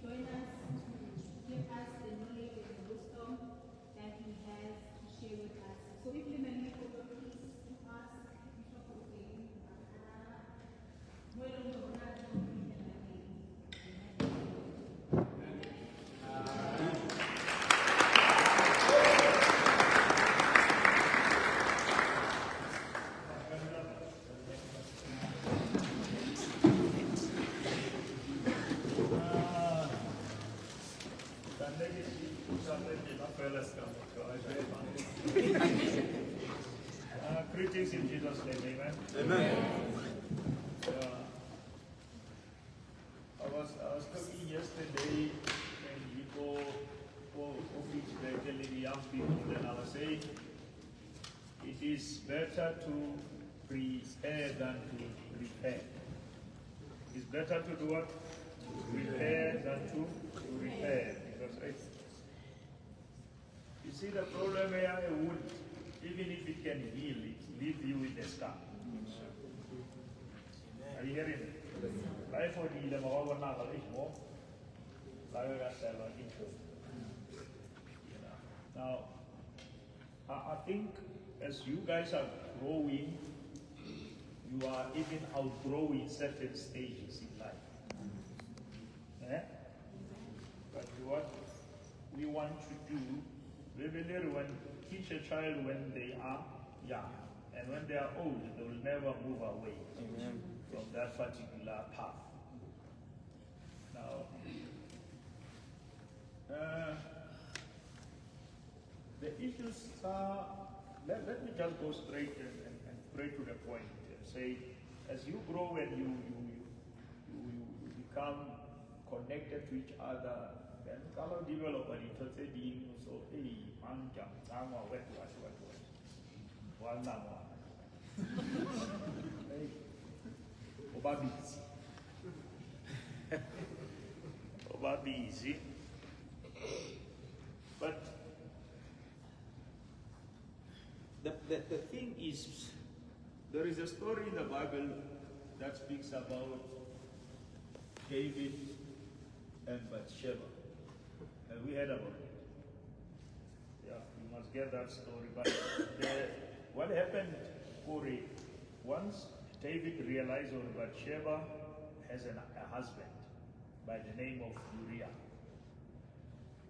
join us to give us the knowledge and the wisdom that he has to share with us. So if le na le dipotso, please do ask Bishop o teng, mo e leng gore o tla re fitlhela teng. Greetings in Jesus' name, amen. Amen. I was talking yesterday and we go for office the young people, and I was saying it is better to prepare than to repair. It's better to do what? Prepare than to repair. Because you see the problem here, a wound, even if it can heal, it leaves you with a scar. Are you hearing me? Life for the Now, I think as you guys are growing, you are even outgrowing certain stages in life. Eh? But what we want to do, we really want to teach a child when they are young. And when they are old, they will never move away. Amen. From that particular path. Now, the issues are, let me just go straight and pray to the point and say, as you grow and you become connected to each other, then you develop and so hey, what, hey, busy. Oba busy. But the thing is, there is a story in the Bible that speaks about David and Bathsheba. Have we heard about it? Yeah, you must get that story. But what happened, Corey, once David realized that Bathsheba has a husband by the name of Uriah.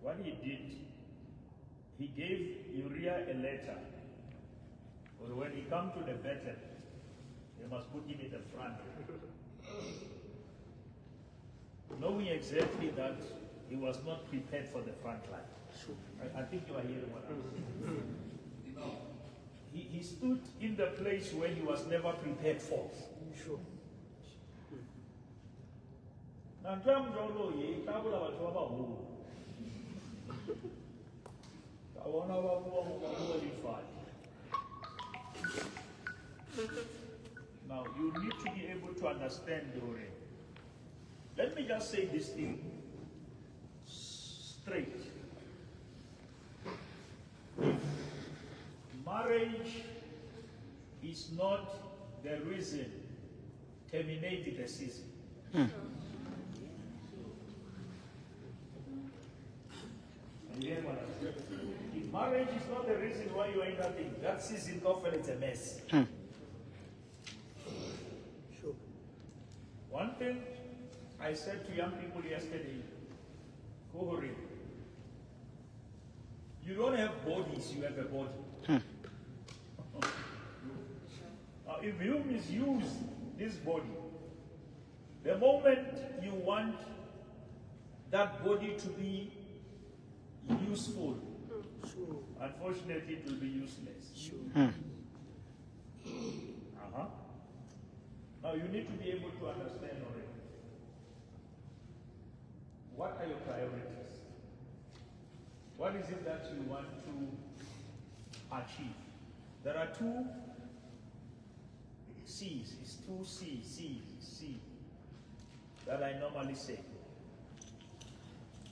What he did, he gave Uriah a letter. Or when he come to the battle, they must put him in the front. Knowing exactly that he was not prepared for the front line. Sure. I think you are hearing what I'm saying. No. He stood in the place where he was never prepared for. Sure. Now, you need to be able to understand, Dore. Let me just say this thing straight. If marriage is not the reason, terminate the season. You hear what I'm saying? If marriage is not the reason why you are in that thing, that season often it's a mess. Sure. One thing I said to young people yesterday, Kohori, you don't have bodies, you have a body. Now, if you misuse this body, the moment you want that body to be useful, Sure. unfortunately, it will be useless. Sure. Uh-huh. Now, you need to be able to understand already. What are your priorities? What is it that you want to achieve? There are two C's. It's two C, C, C that I normally say.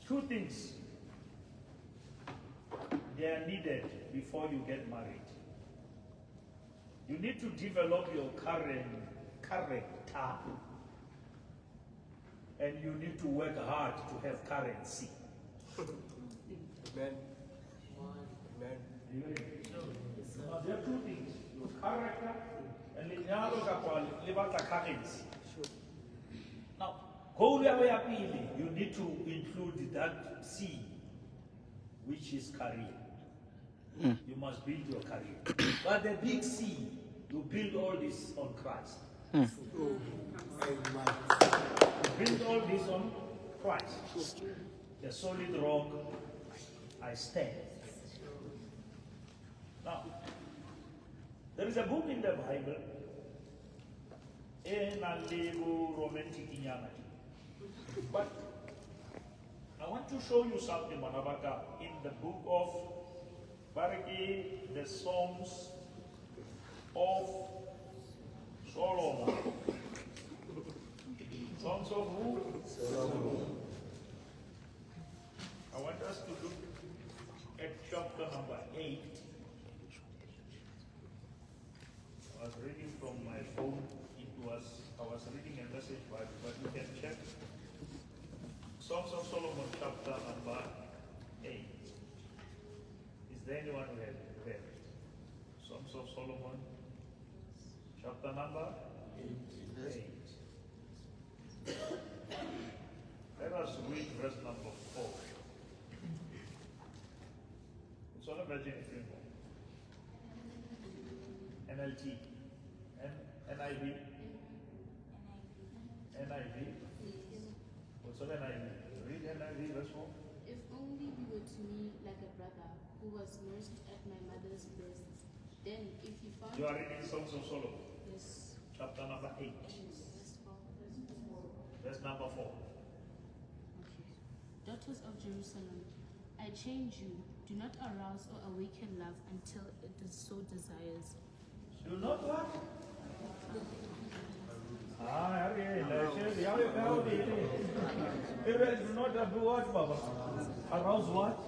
Two things. They are needed before you get married. You need to develop your current character And you need to work hard to have currency. Amen. Amen. There are two things: your character and lenyalo kapa le batla currency. Now, goal ya ho ya pele, you need to include that C, which is career. You must build your career. But the big C, you build all this on Christ. Oh, amen. You build all this on Christ. The solid rock I stand. Now, there is a book in the Bible, e nang le bo romantic nyana tje. But I want to show you something, bana ba ka, in the book of Bariki, the Songs of Solomon. Songs of who? Solomon. I want us to look at chapter number 8. I was reading from my phone. I was reading a message Bible, but you can check. Songs of Solomon, chapter number 8. Is there anyone who has read it? Songs of Solomon, chapter number 8. Let us read verse number 4. It's on a Virgin Framework. NLT. NIV. NIV. What's on NIV? Read NIV verse 4. If only you were to me like a brother who was nursed at my mother's breasts. Then if you found... You are reading Songs of Solomon. Yes. Chapter number 8. Verse 4. Verse number 4. Okay. Daughters of Jerusalem, I change you. Do not arouse or awaken love until it is so desires. Do not what? Do not do what, Baba? Arouse what?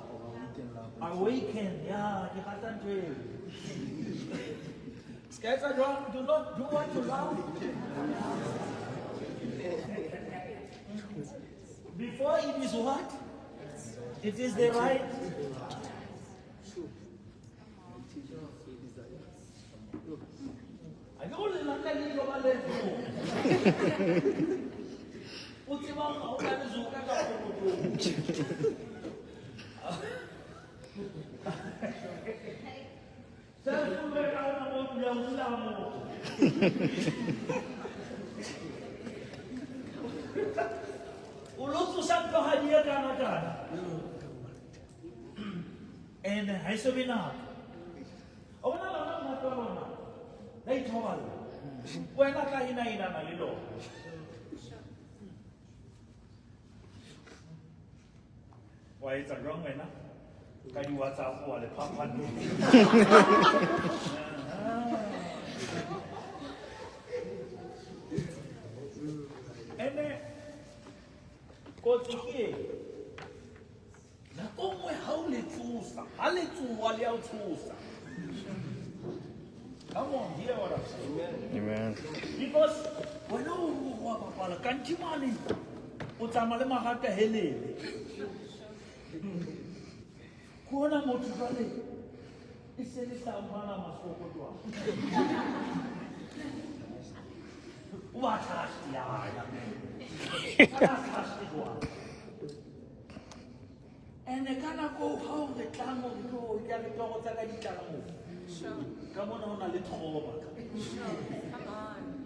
Awaken. Yeah, do not do what you love. Before it is what? It is the right. I know the And I saw me now. Wena ka ina ina na le lona. Wa etsa jwang wena? Ka di WhatsApp wa le phapha. Ene kotsi ke e. Nako nngwe ha o le tsosa, ha le tsoha le ya o tshosa. Come on, hear what I'm saying. Amen. Because wena o wa bapala kanti mane o tsamaya le magata helele. Ke ona motho jwale e se le sa mmala masoko jwang. O ba tlase ya ya. Ba tlase jwang. Ene ka nako ha o re tlang o re tlo ke re tlo go tsa ka ditlala mo. Sure. Ka mona ho na le trauma. Sure. Come on.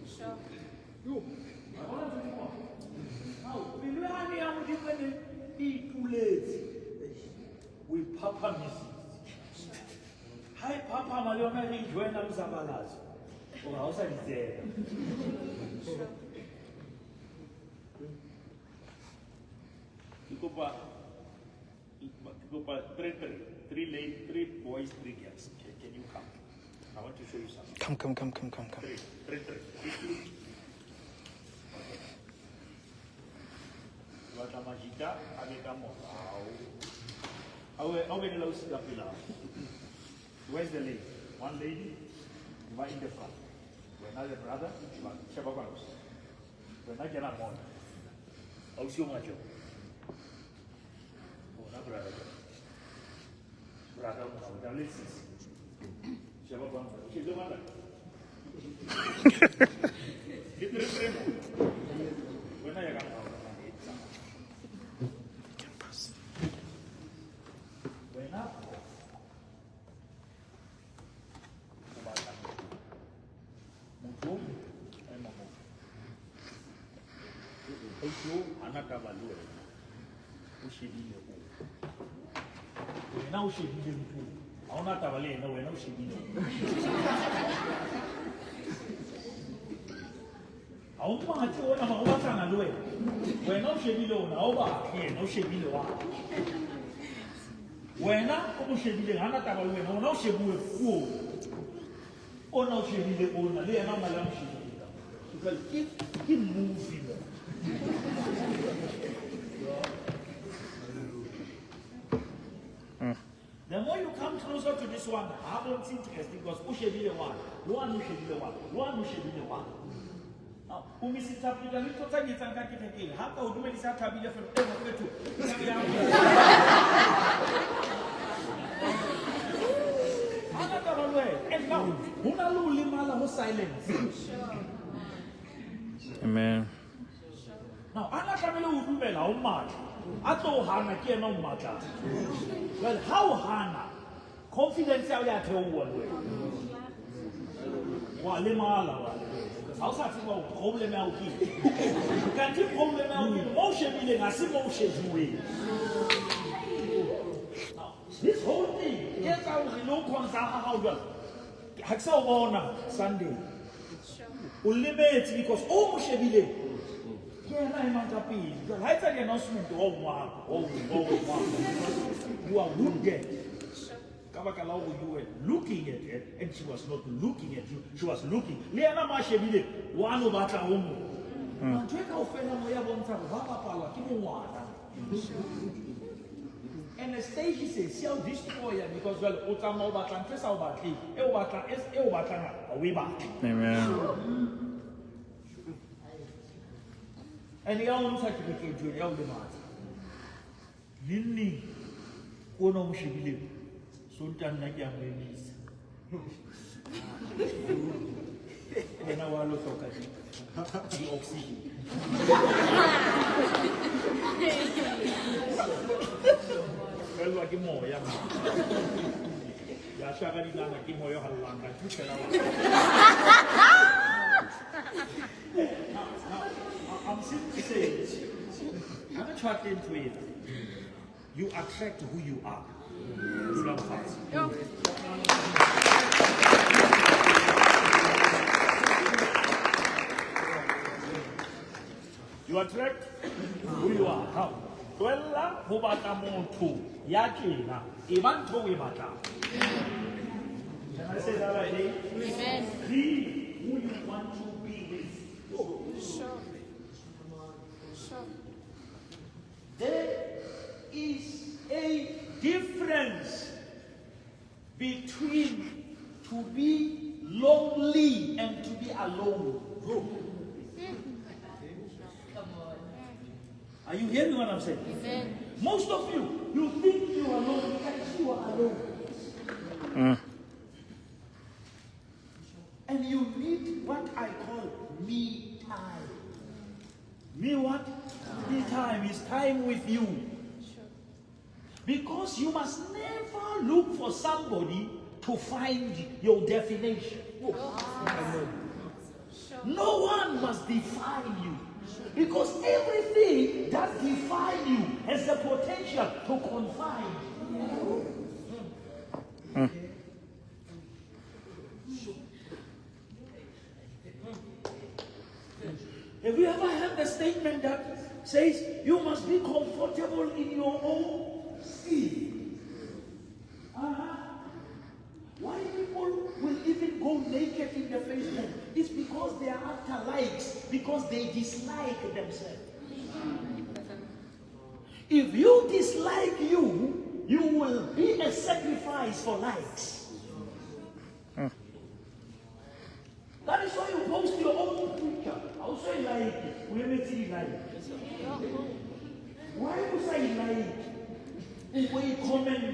Sure. Yo. Pelo yane ya Modimo e ne e ipuletse. O iphaphamisa. Ha e phaphama le yona e joina mzabalazo. O ha o sa di tseba. Sure. Ke kopa three ladies, three boys, three girls. Can you come? I want to show you something. Come. Three, three, three. Okay. Batla majita a be ka morao. Where's the lady? One lady, you are in the front. Wena the brother, you are sheba kwa los. Wena kena mona. Ausi o majo. Bona brother. Brother o tla le sisi. Sheba bana. O shebile bana. Ke tere tere mo. Wena ya ka morao ka mane, tsamaya. Wena o batla motho. Motho o ema moo. Ausi o hana taba le wena. O shebile o. Wena o shebile motho. Ha hona taba le yena, wena o shebile o. Ha o mmatle ona, mara o batlana le wena. Wena o shebile ona, ha o batle yena, o shebile wa. Wena o mo shebileng, hana taba le wena, ona o shebuwe ko. Ona o shebile ona, le yena o na le a mo shebile. Jwale ke movie mo. The more you come closer to this one, ha bontshe interest because o shebile one, le one o shebile one, le one o shebile one. Now, o misinterpreta le ntho tsa di etsang ka kerekeng. Ha ka o dumedisa a thabile fela, e mofetho. Ha na taba le wena. And now, ho na le ho lemala ho silence. Amen. Now, a na tlamehile ho dumela ho mmatla. A tlo o hana ke yena o mmatlang. Well, ha o hana, confidence ya hao ya theoha le wena. Wa lemala wa. Ha o sa tseba hore problem ya hao ke eng. Kanti problem ya hao ke eng? Mo o shebileng ha se mo o shebuweng. Now, this whole thing e etsa hore le ho khonsa ha hao jwale. Ha ke sa o bona Sunday. O lemetse because o mo shebileng ke yena a emang ka pele. Jwale ha etsa di-announcement, wa o ngwala, wa o ngwala. You are wounded. Ka baka la hore you were looking at her and she was not looking at you. She was looking. Le yena mo a shebile, wa no batla ho mong. Ntho e kaofela mo ya bontsha hore ba bapalwa ke bongwana. And the stage se se a o destroya because jwale o tsamaya o batla ntho e sa o batleng. E o batlang, e o batlang ha o e batle. Amen. And ya o ntsha kerekeng jwale, ya o lematsa. Neng neng, ko ona o mo shebileng, Sontaha nna ke a mo emisa. Wena wa lo hloka di-oxygen. Fellwa ke moya. Ya shaka dinana ke moya o hallang ka fela wa. Now, I'm simply saying, ha re tjhwatle ntho ena. You attract who you are. Dulang fatshe. You attract who you are. How? Tlohella ho batla motho ya tjena. E ba ntho o e batlang. Can I say that again? Amen. Be who you want to be with. Sure. Sure. There is a difference between to be lonely and to be alone. Are you hearing what I'm saying? Amen. Most of you, you think you are alone because you are alone. And you need what I call me time. Me what? Me time is time with you. Because you must never look for somebody to find your definition. No one must define you. Because everything that defines you has the potential to confine you. Have you ever heard the statement that says you must be comfortable in your own skin? Uh-huh. Why people will even go naked in the Facebook is because they are after likes, because they dislike themselves. If you dislike you, you will be a sacrifice for likes. That is why you post your own picture. Ha o so e like, o emetse di-like. Why o sa e like? O e comment.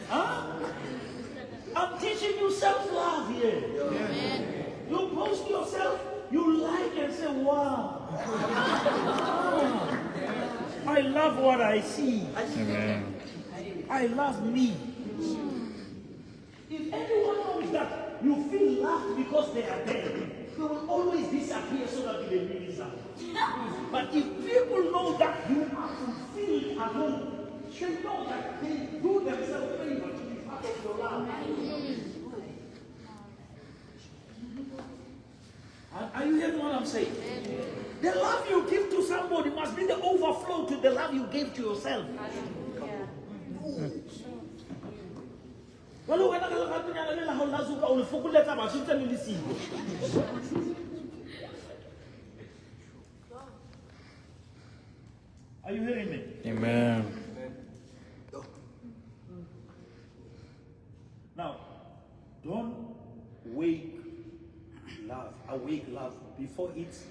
Huh? I'm teaching you self-love here. Amen. You post yourself, you like and say, wow. Ah, I love what I see. Amen. I love me. If anyone knows that you feel loved because they are there, they will always disappear so that you may miss out. But if people know that you are fulfilled alone, they know that they do themselves favor to be part of your life. Are you hearing what I'm saying? The love you give to somebody must be the overflow to the love you gave to yourself. Jwale wena ka leratonyana le la hao la zuka, o le fokoletsa batho ntse le le siyo. Are you hearing me? Amen. Now, don't wake love, awake love before it's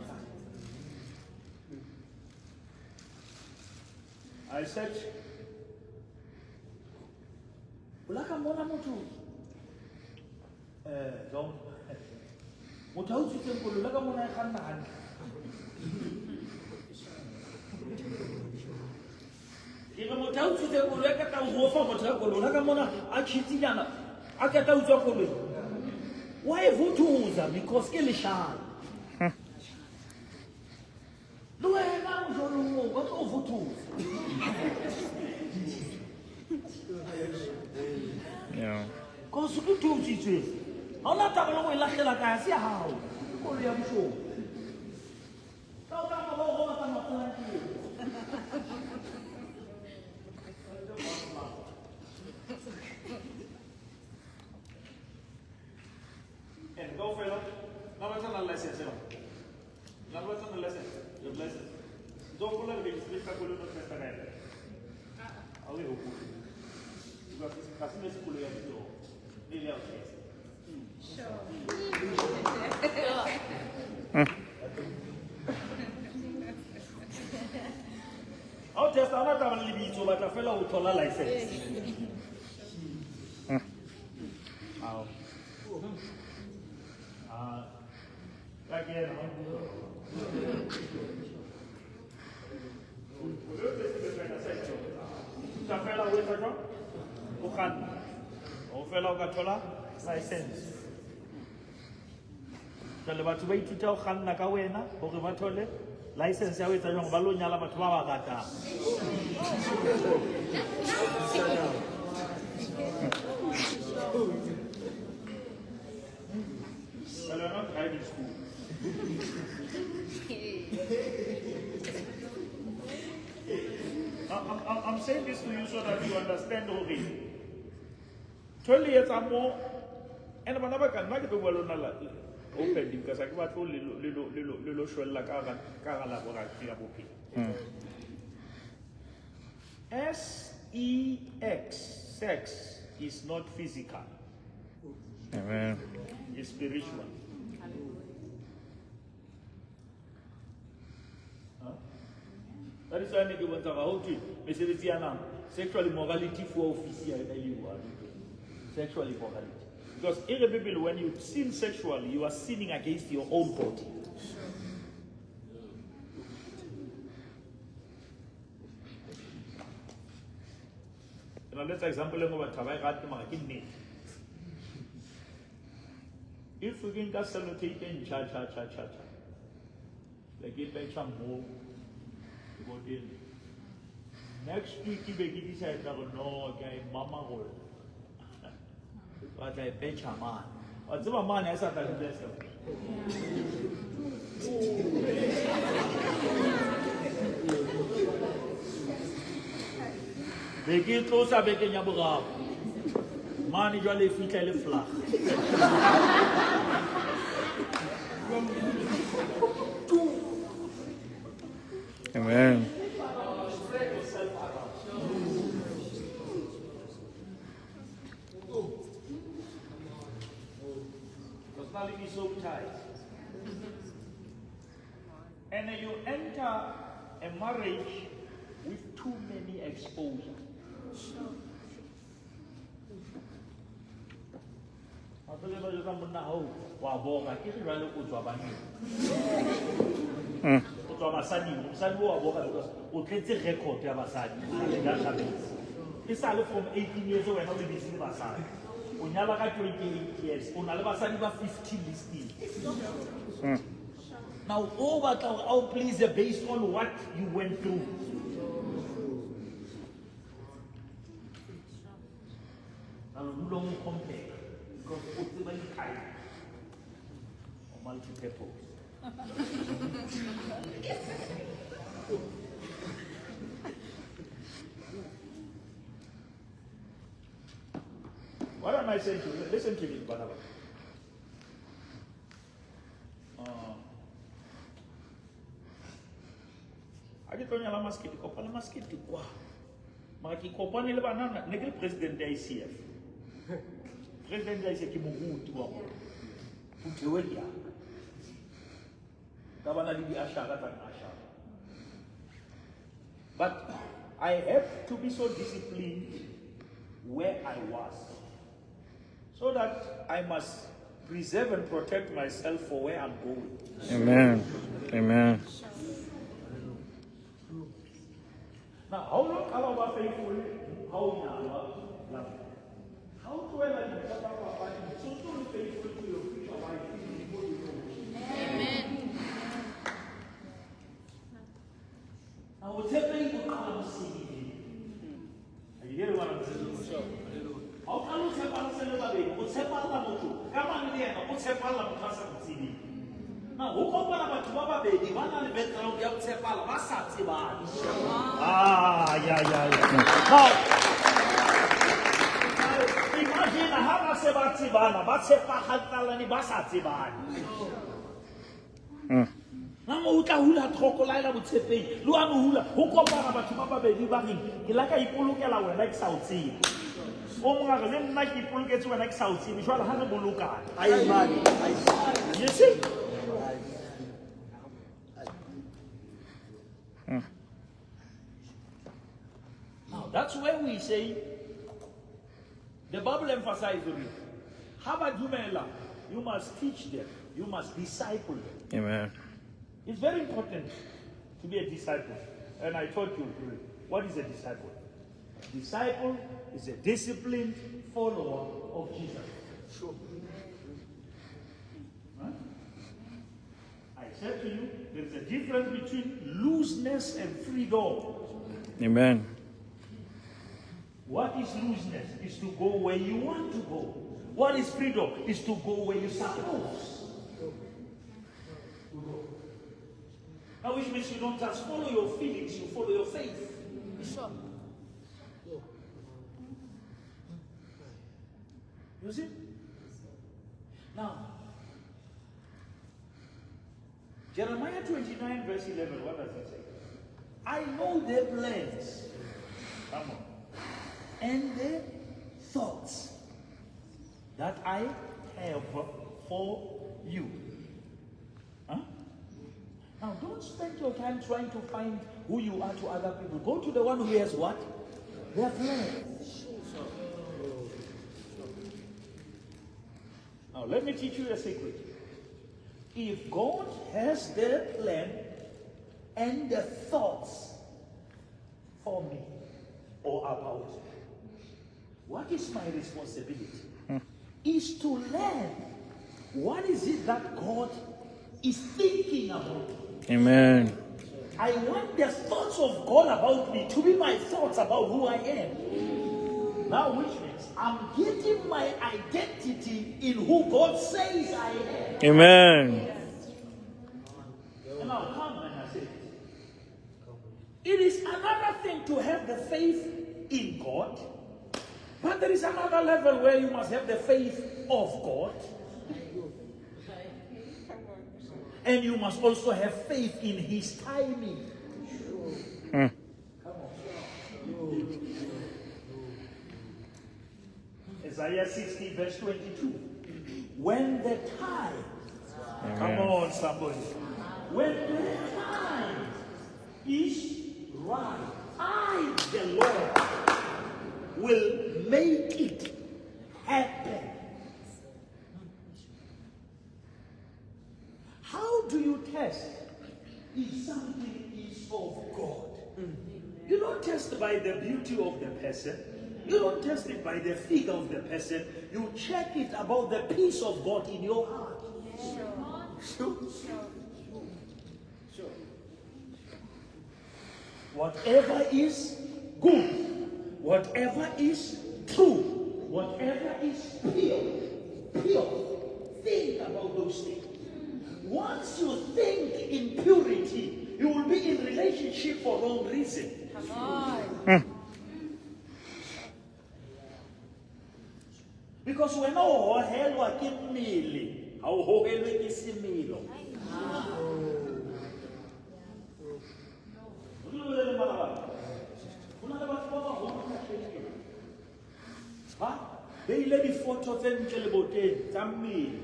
time. I said, o la ka mona motho, John, motho a utswitseng koloi, o la ka mona e kganna hantle. Ke re motho a utswitseng koloi, a qeta ho fa motho ka koloi, o la ka mona a tjhitsinyana, a qeta ho utswa koloi. Wa e vuthuza because ke leshano. Le wena mojolong oo, ba tlo o vuthuza. Yeah. Cause ke ntho e utswitsweng. Ha ona taba le ho e lahlela kae, ha se ya hao. Ke koloi ya boshodu. Ka o tla ba o robatsa mapolankeng. And go fela. Na ba tsana license eo. Na ba tsana license. Your license. Don't pull out the baby, ka koloi no testa ka yona. Ha o e hopole. Because ha se ne se koloi ya ditoro. Ne le ya ho testa. Ha o testa, ha ona taba le lebitso, o batla fela ho thola license. Ao. Ah, ka kena, ha? Ka fela o etsa jwang? O kganna. O fela o ka thola license. Jwale batho ba ithuta ho kganna ka wena hore ba thole license ya ho etsa jwang, ba lo nyala batho ba ba ratang. Well, you're not driving school. I'm saying this to you so that you understand hore ntho e le etsang mo, and bana ba ka nna ke tlo bua le lona openly because ha ke batle ho le lo shwella ka hara laboratory ya bophelo. S-E-X, sex is not physical. Amen. It's spiritual. Huh? That is why ne ke bontsha hore ha ho thwe mesebetsi ya nama, sexual immorality for office ya yona e le one. Sexual immorality. Because irreparably, when you sin sexually, you are sinning against your own body. Now let's example e nngwe batho ha ba e rate mara ke nnete. If we can sellotape e ntjha, tjha, tjha, tjha, tjha. Be ke petjha mo leboteng. Next week ke be ke decide hore no, ke a e mamarolla. Wa tla e petjha mane. Wa tseba mane ha e sa tla dula e se. Be ke tlosa bekeng ya boraro. Mane jwale e fihla e le flag. Amen. Spread yourself around. Na le di-soap ties. And you enter a marriage with too many exposure. Ba jwetsa monna hao wa bora ke re jwale o tswa banneng, o tswa basading, mosadi o wa bora because o tletse record ya basadi ya hlabetse e sale from 18 years wena o le busy le basadi, o nyala ka 28 years, o na le basadi ba 50 listing. Now o batla hore a o please based on what you went through. Now o dula o compare because o tseba di-type or multi-purpose. What am I saying to you? Listen to me, Barnabas. Ha ke tlo nyala Maskete, kopane Maskete kwa. Mara ke kopane le banana, ne ke le president ya ICF. President ya ICF ke moruti wa bona. Phutheho ke ya ka. Ka bana le di-ashara tsa ashara. But I have to be so disciplined where I was, so that I must preserve and protect myself for where I'm going. Amen. Amen. Now, how long qala ba faithful? How nyalwa? How tlohela dintho tsa papadi, so so be faithful to your future wife even before you know. Amen. Now, botshepehi bo qala bosebeng. Are you hearing what I'm saying? Ha o qala o tshepala se le babedi, o tshepalla motho ka mane le yena, o tshepalla motho a sa mo tsebeng. Now, ho kopana batho ba babedi ba nang le background ya ho tshepala ba sa tsebane. Ah, yeah. Now, imagine ha ba se ba tsebana, ba tshepahalane ba sa tsebane. Na mo o tla hula tlhoko la ela botshepehi, le wa mo hula, ho kopana batho ba babedi ba reng, ke la ka ipolokela wena ke sa o tsebe. O mongwe a re, le nna ke ipoloketse wena ke sa o tsebe, jwale ha re bolokane. You see? Now, that's where we say, the Bible emphasizes it. Ha ba dumela, you must teach them, you must disciple them. Amen. It's very important to be a disciple. And I taught you, what is a disciple? A disciple is a disciplined follower of Jesus. Sure. Right? I said to you, there is a difference between looseness and freedom. Amen. What is looseness? Is to go where you want to go. What is freedom? Is to go where you're supposed to go. Now, which means you don't just follow your feelings, you follow your faith. Sure. You see? Now, Jeremiah 29 verse 11, what does it say? I know their plans. Come on. And their thoughts that I have for you. Huh? Now, don't spend your time trying to find who you are to other people. Go to the one who has what? Their plans. Now, let me teach you a secret. If God has their plan and the thoughts for me or about me, what is my responsibility? Is to learn what is it that God is thinking about me. Amen. I want the thoughts of God about me to be my thoughts about who I am. Now, which means I'm getting my identity in who God says I am. Amen. And now come and I say this. It is another thing to have the faith in God, but there is another level where you must have the faith of God. And you must also have faith in His timing. Come on. Isaiah 60 verse 22. When the time, Amen. Come on somebody, when the time is right, I, the Lord, will make it happen. How do you test if something is of God? You don't test by the beauty of the person. You don't test it by the figure of the person. You check it about the peace of God in your heart. Sure. Sure. Whatever is good, whatever is true, whatever is pure, think about those things. Once you think in purity, you will be in relationship for wrong reason. Come on. Because wena o hohelwa ke mmele, ha o hohelwe ke semelo. Ba beile difoto tse ntle leboteng tsa mmele.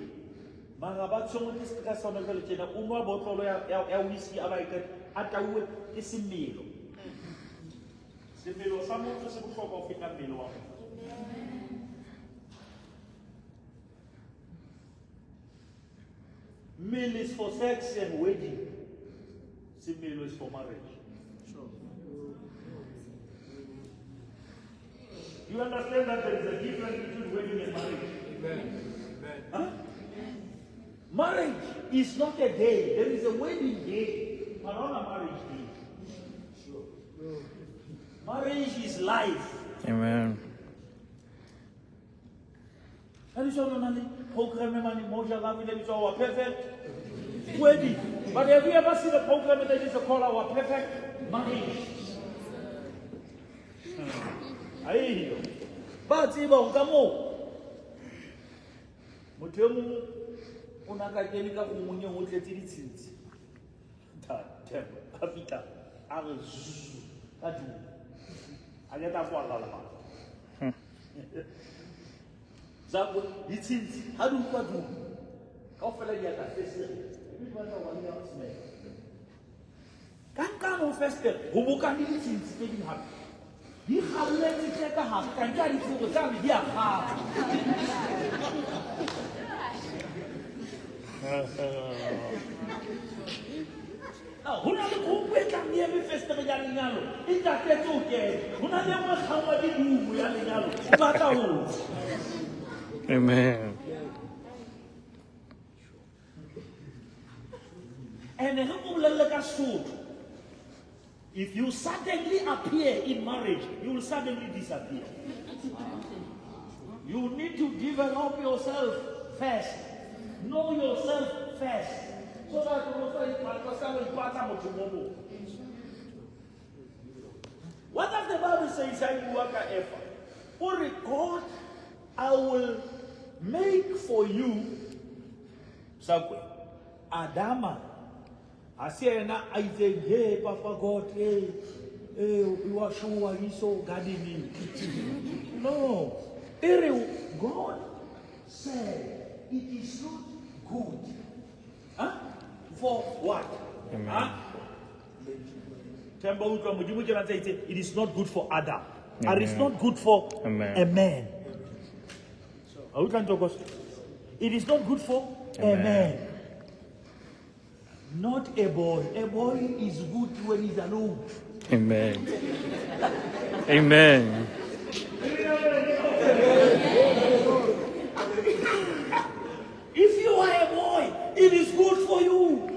Mara ba tshwenngwe ke stress hona jwale tjena, o nwa botlolo ya whisky a ba e qeta, a tauwe ke semelo. Semelo sa motho se bohlokwa ho feta mmele wa motho. Mmele is for sex and wedding. Semelo is for marriage. Sure. You understand that there is a difference between wedding and marriage? Amen. Amen. Huh? Marriage is not a day. There is a wedding day, but not a marriage day. Sure. Marriage is life. Amen. That is not program Moja Love, is our perfect wedding. But have you ever seen a program that is called our perfect marriage? Aiyo. Ba tseba hore ka moo motho e mong o na ka kene ka gongwe o tletse ditshintshi. Themba a fihla a re zzz ka tlung. A keta a kwalla lemati. Zakwe ditshintshi ha di utlwa tlung kaofela di ya ka fesetere. Ka nqane ho fesetere ho bokane ditshintshi tse ding hape. Di kgalletse tse ka hare, ka nka di tsebo tsane di a kgalla. Ho na le group e tlang e eme fesetere ya lenyalo, e tatetse ho kena. Ho na le e nngwe e kgangwa ke dumo ya lenyalo, e batla ho tswa. Amen. And re ko bolelle ka Sotho. If you suddenly appear in marriage, you will suddenly disappear. You need to develop yourself first. Know yourself first. So that you don't. What does the Bible say? Say, God, I will make for you Sakwe Adama. I say na I say, hey Papa God, hey, you are sure you so gardening. No. God said it is not good. Huh? For what? Amen. Huh? It is not good for Adam. And it's not good for Amen. a man. It is not good for a man. Not a boy. A boy is good when he's alone. Amen. Amen. If you are a boy, it is good for you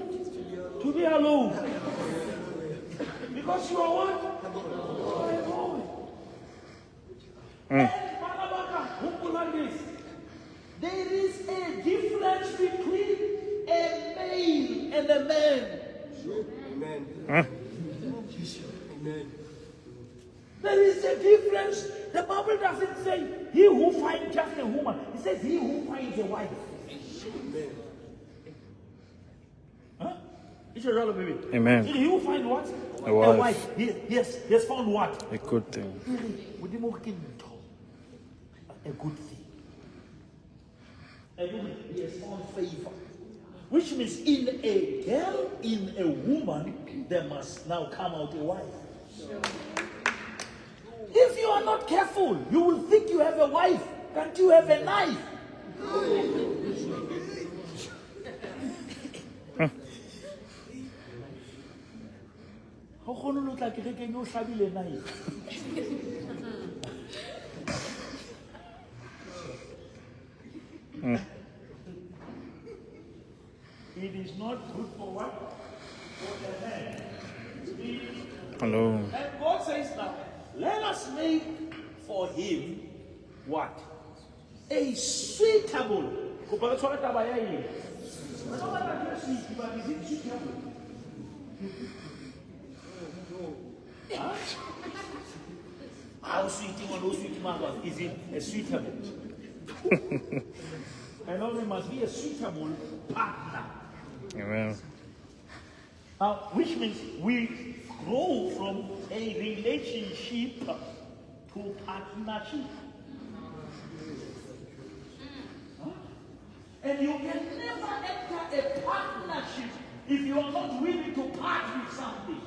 to be alone. Because you are what? You are a boy. And this. There is a difference between a male and a man. Amen. Amen. There is a difference. The Bible doesn't say he who finds just a woman. It says he who finds a wife. Amen. Huh? It's a real baby. Amen. He who finds what? A wife. A wife. He has found what? A good thing. A good thing. And he has found favor. Which means in a girl, in a woman, there must now come out a wife. Sure. If you are not careful, you will think you have a wife. Can't you have a knife? Ha o kgone ho tla kerekeng o hlabile knife. It is not good for what? For a man. Hello. And God says now, let us make for him what? A suitable. Kopa re tshware taba ya eng? Re tlo batla ntho e sweet, but is it suitable? Huh? How sweet one, how sweet man, is it a suitable? And there must be a suitable partner. Amen. Now, which means we grow from a relationship to partnership. Huh? And you can never enter a partnership if you are not willing to part with something.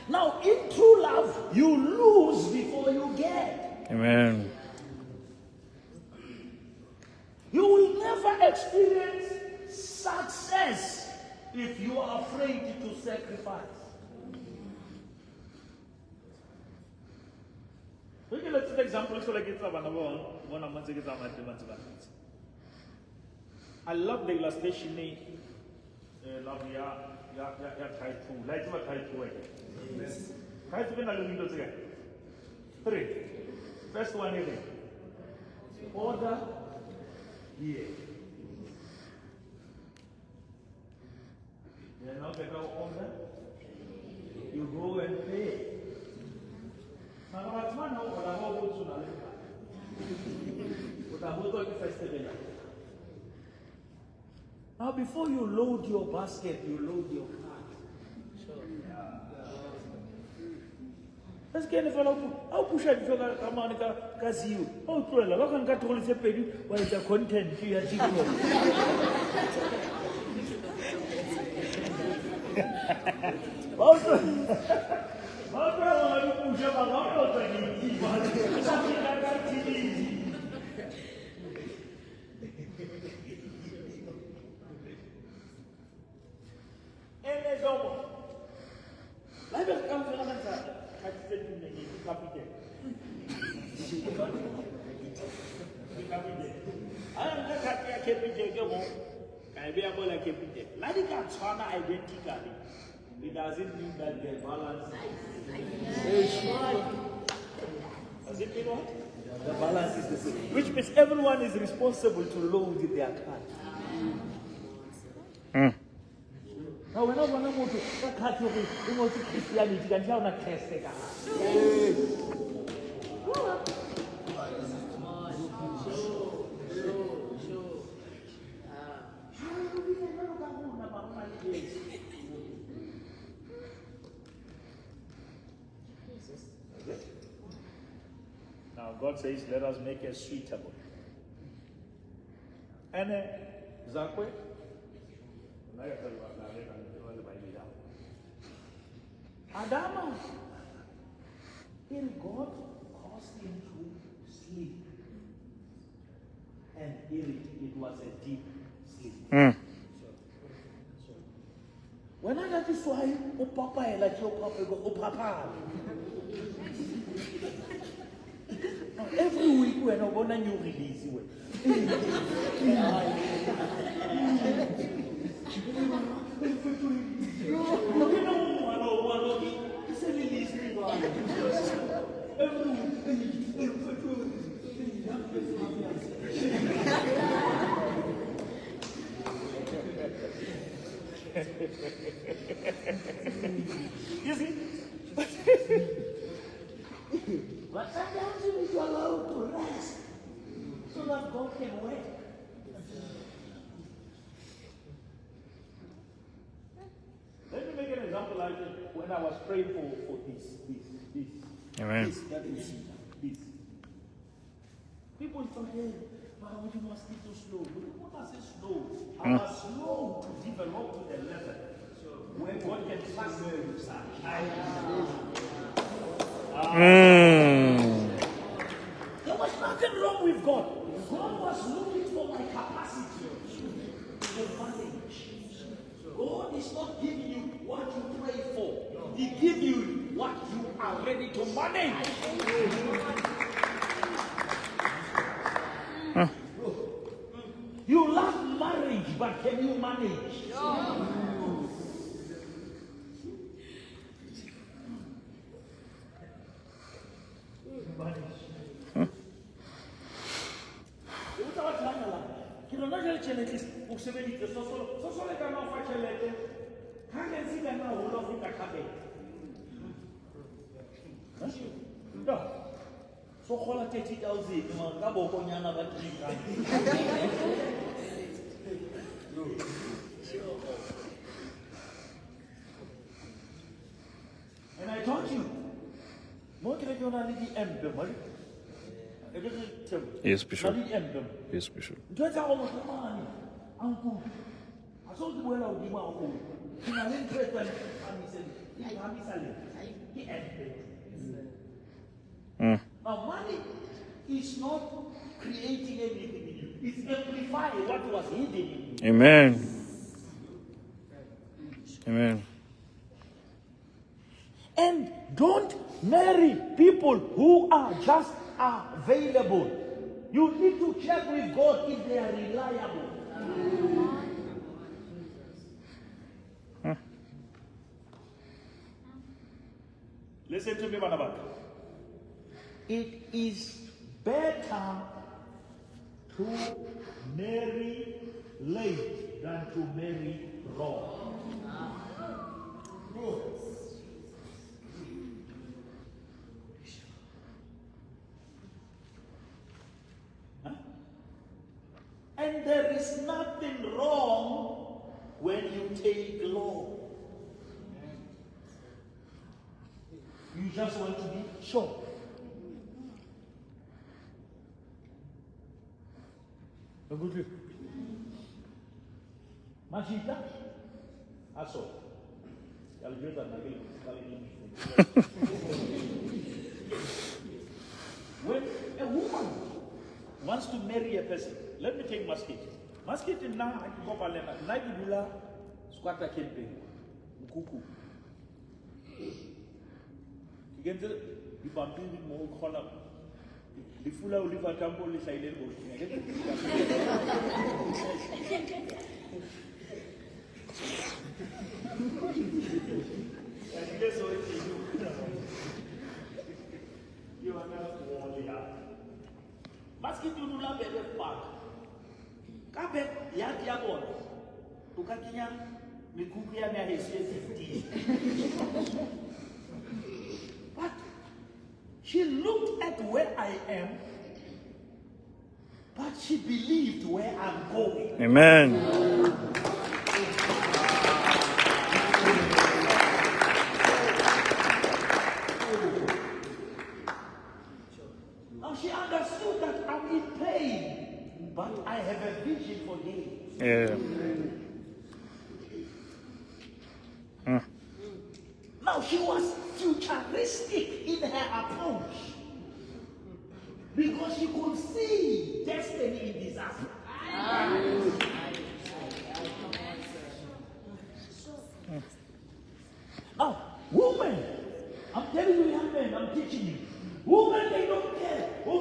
Now, in true love, you lose before you get. Amen. You will never experience success if you are afraid to sacrifice. We can let's take example so like it's I love the illustration love ya ya ya ya type 2. Like what type 2. Yes. Type 2 na le window tse. 3. First one is order here. Then now they go order. You go and pay. Now what's man now order go go to na le. Now before you load your basket, you load your cart. Sure. Let's get a fellow. I'll push it ka mane ka ka zero. O tlohela ba ka nka thole tse pedi wa etsa content ya TikTok. Ba o tlohela ba di pusha ba ga o tla di ba ka TV. Ene zomo. La be ka mfela ka tsa identically. It doesn't mean that they balance. Does it mean what? The balance is the same. Which means everyone is responsible to load their cart. Mm. Now we're not going to go to Christianity. Now God says, let us make a suitable. And Zakwe, Adama, in God caused him to sleep. And it was a deep sleep. Mm. When I got this why, o papa ela ke o papa. Now every week when I want a new release, You see? But sometimes you need to allow to rest so that God can work. Let me make an example like when I was praying for this. Amen. This that you see now. This. People thought, hey, you must be too slow. But you must say slow. I was slow to develop to the level where God can trust me with such. There was nothing wrong with God. God was looking for my capacity to manage. God is not giving you what you pray for. He gives you what you are ready to manage. You love marriage, but can you manage? No. Manage. So 30,000 ka bokonyana ba 3 rand. And I told you, mo ke re yona le di empe mo. Yes, Bishop. Yes, Bishop. Ntho tsa go mohlomane a nku. A so ke boela hodimo a go. Ke na le ntho e tswang phamisa le. Ke empe. Now, money is not creating anything in you. It's amplifying what was hidden in you. Amen. Amen. And don't marry people who are just available. You need to check with God if they are reliable. Huh. Listen to me, Manabaka. It is better to marry late than to marry wrong. Huh? And there is nothing wrong when you take long. You just want to be sure. Mashita? Aso. When a woman wants to marry a person, let me take Masket. Masket na kopa lena nna ke dula squatter camping mkhukhu. Ke kentse dipampiri mo kgona lefu la Oliver Tambo le hlahile le. Basket o dula Bebe Park. Ka backyard ya bona o ka kenya mekhukhu ya ya heso e 15. But she looked at where I am, but she believed where I'm going. Amen. Now she understood that I'm in pain, but I have a vision for gain. Yeah. Now she was futuristic in her approach because she could see destiny in disaster. Now, women, I'm telling you, young men, I'm teaching you. Women, they don't care. Where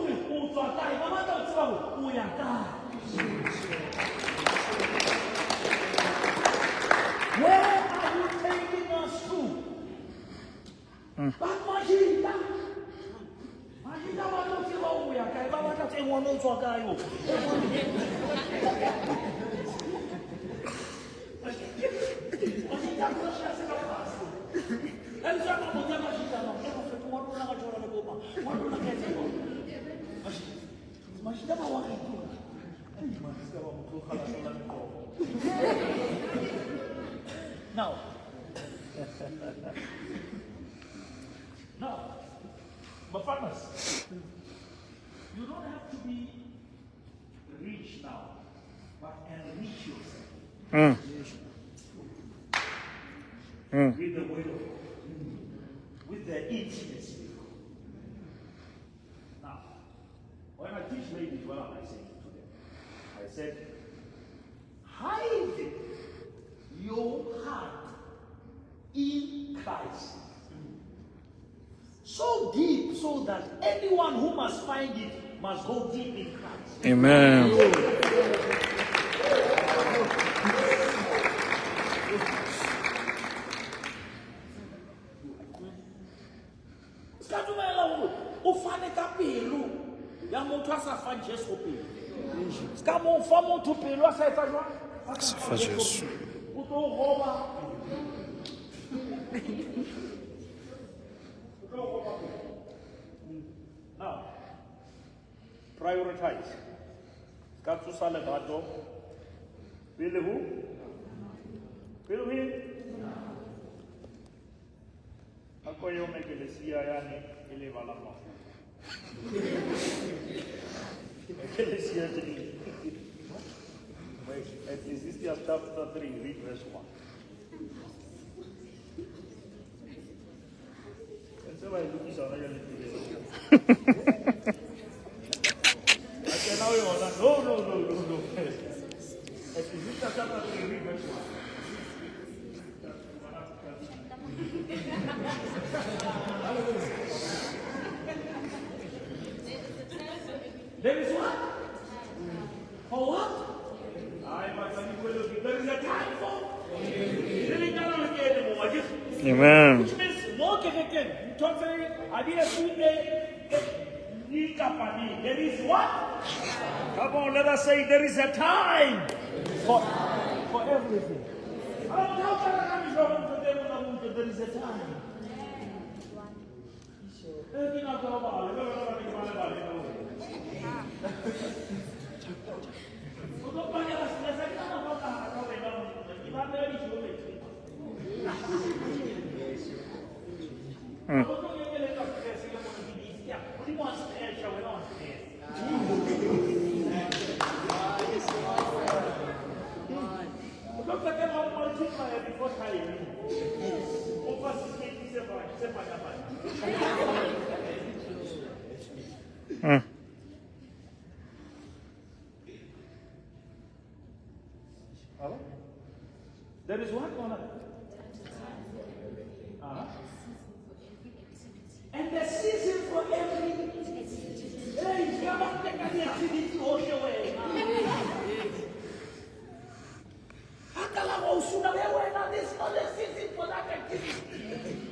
are you taking us to? But Majida, Now, my partners, You don't have to be rich now, but enrich yourself. With the word of God, with the intimacy with God. Now, when I teach ladies, what am I saying to them? I said, hide your heart in Christ. So deep, so that anyone who must find it must go deep in Christ. Amen. Ska dumela hore o fane ka pelo ya motho a sa fang Jesu pelo. Ska mo fa motho pelo a sa etsa jwang? A sa fa Jesu. O tlo roba. O tlo roba pelo. Now, prioritize. Ska tsosa lerato pele ho? Pele ho eng? Ako yo mekelesia yane e lebala mafu. Ekelesia 3. Wait, Ecclesiastes chapter 3, read verse 1. Ntse ba e lokisa hona jwale pele. A kena ho yona. No, no, no, no, no. Ecclesiastes chapter 3, read verse 1. There is what? For what? There is a time for. Amen. Which means more again. There is what? Come on, let us say there is a time for everything. There is a time. There is what on And the season for every hey, activity. This is not the season for that activity.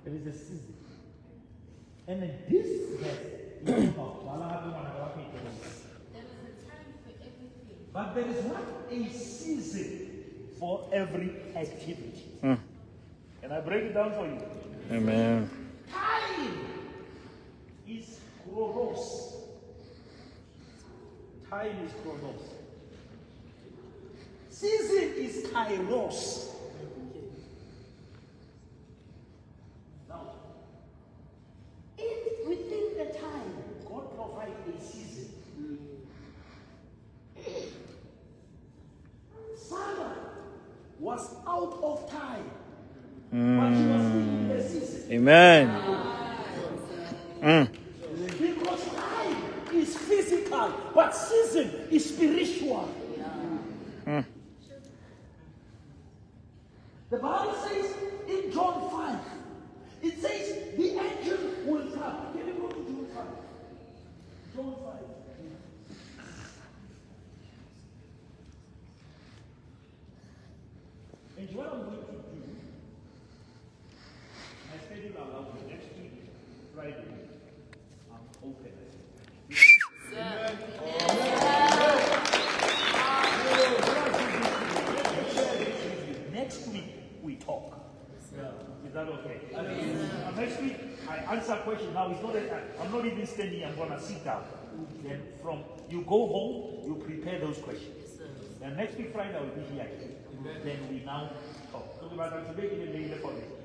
There is a season. And in this verse, there is a time for everything. But there is what? A season for every activity. Can I break it down for you? Amen. Time is chronos. Time is chronos. Season is kairos. Now, within the time, God provides a season. Sarah was out of time, but she was still in the season. Amen. Because time is physical, but season is spiritual. The Bible says in John 5, it says the angel will come. Can you go to John 5? John 5. And what I'm going to do, my schedule allows me next week, Friday, I'm open. Next week, we talk. Is that okay? Yes. Next week, I answer questions. Now, it's not I'm not even standing, I'm going to sit down. Then from you go home, you prepare those questions. Then next week, Friday, I will be here again. Then we now talk.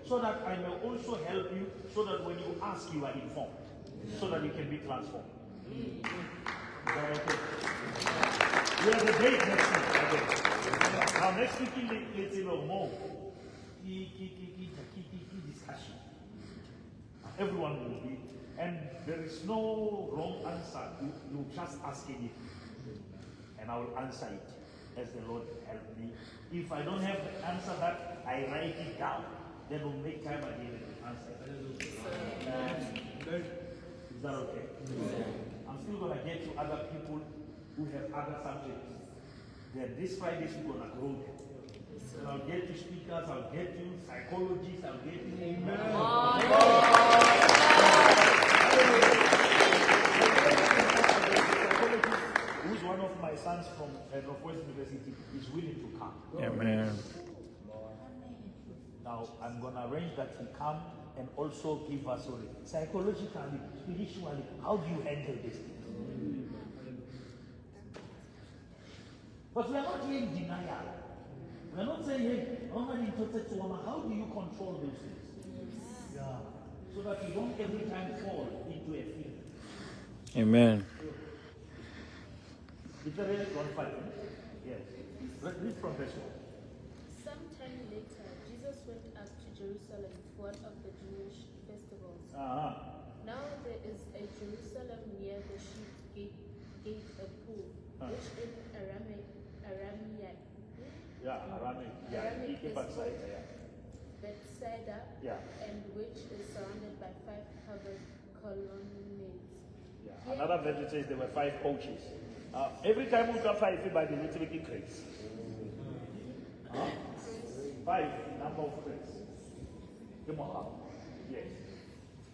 So that I may also help you, so that when you ask, you are informed. So that you can be transformed. Is that okay? We have a date next week. Okay. Now, next week, let's say more discussion. Everyone will be, and there is no wrong answer. You just ask anything, and I will answer it as the Lord help me. If I don't have the answer that, I write it down. Then we'll make time again and answer it. Is that okay? I'm still going to get to other people who have other subjects. Then this Friday we're going to grow them. And I'll get to speakers, I'll get to psychologists, I'll get to... Amen. Psychologist, who's one of my sons from Northwest University, is willing to come. Amen. Now, I'm going to arrange that he come and also give us, sorry, psychologically, spiritually, how do you handle this thing? But we are not here in denial. We are not saying, hey, how do you control those things? Yeah. So that you don't every time fall into a fear. Amen. Is that really 1:5? Yes. Read from verse 1. Sometime later, Jesus went up to Jerusalem for one of the Jewish festivals. Uh-huh. Now there is a Jerusalem near the sheep gate a pool, which in Aramaic Yeah, Aramaic. Yeah, Aramaic is Bethsaida, Bethsaida, yeah. And which is surrounded by 5 covered colonnades. Yeah. Another version says there were 5 coaches. Every time we got 5, by the little bit increase. 5 number of grace. Yes.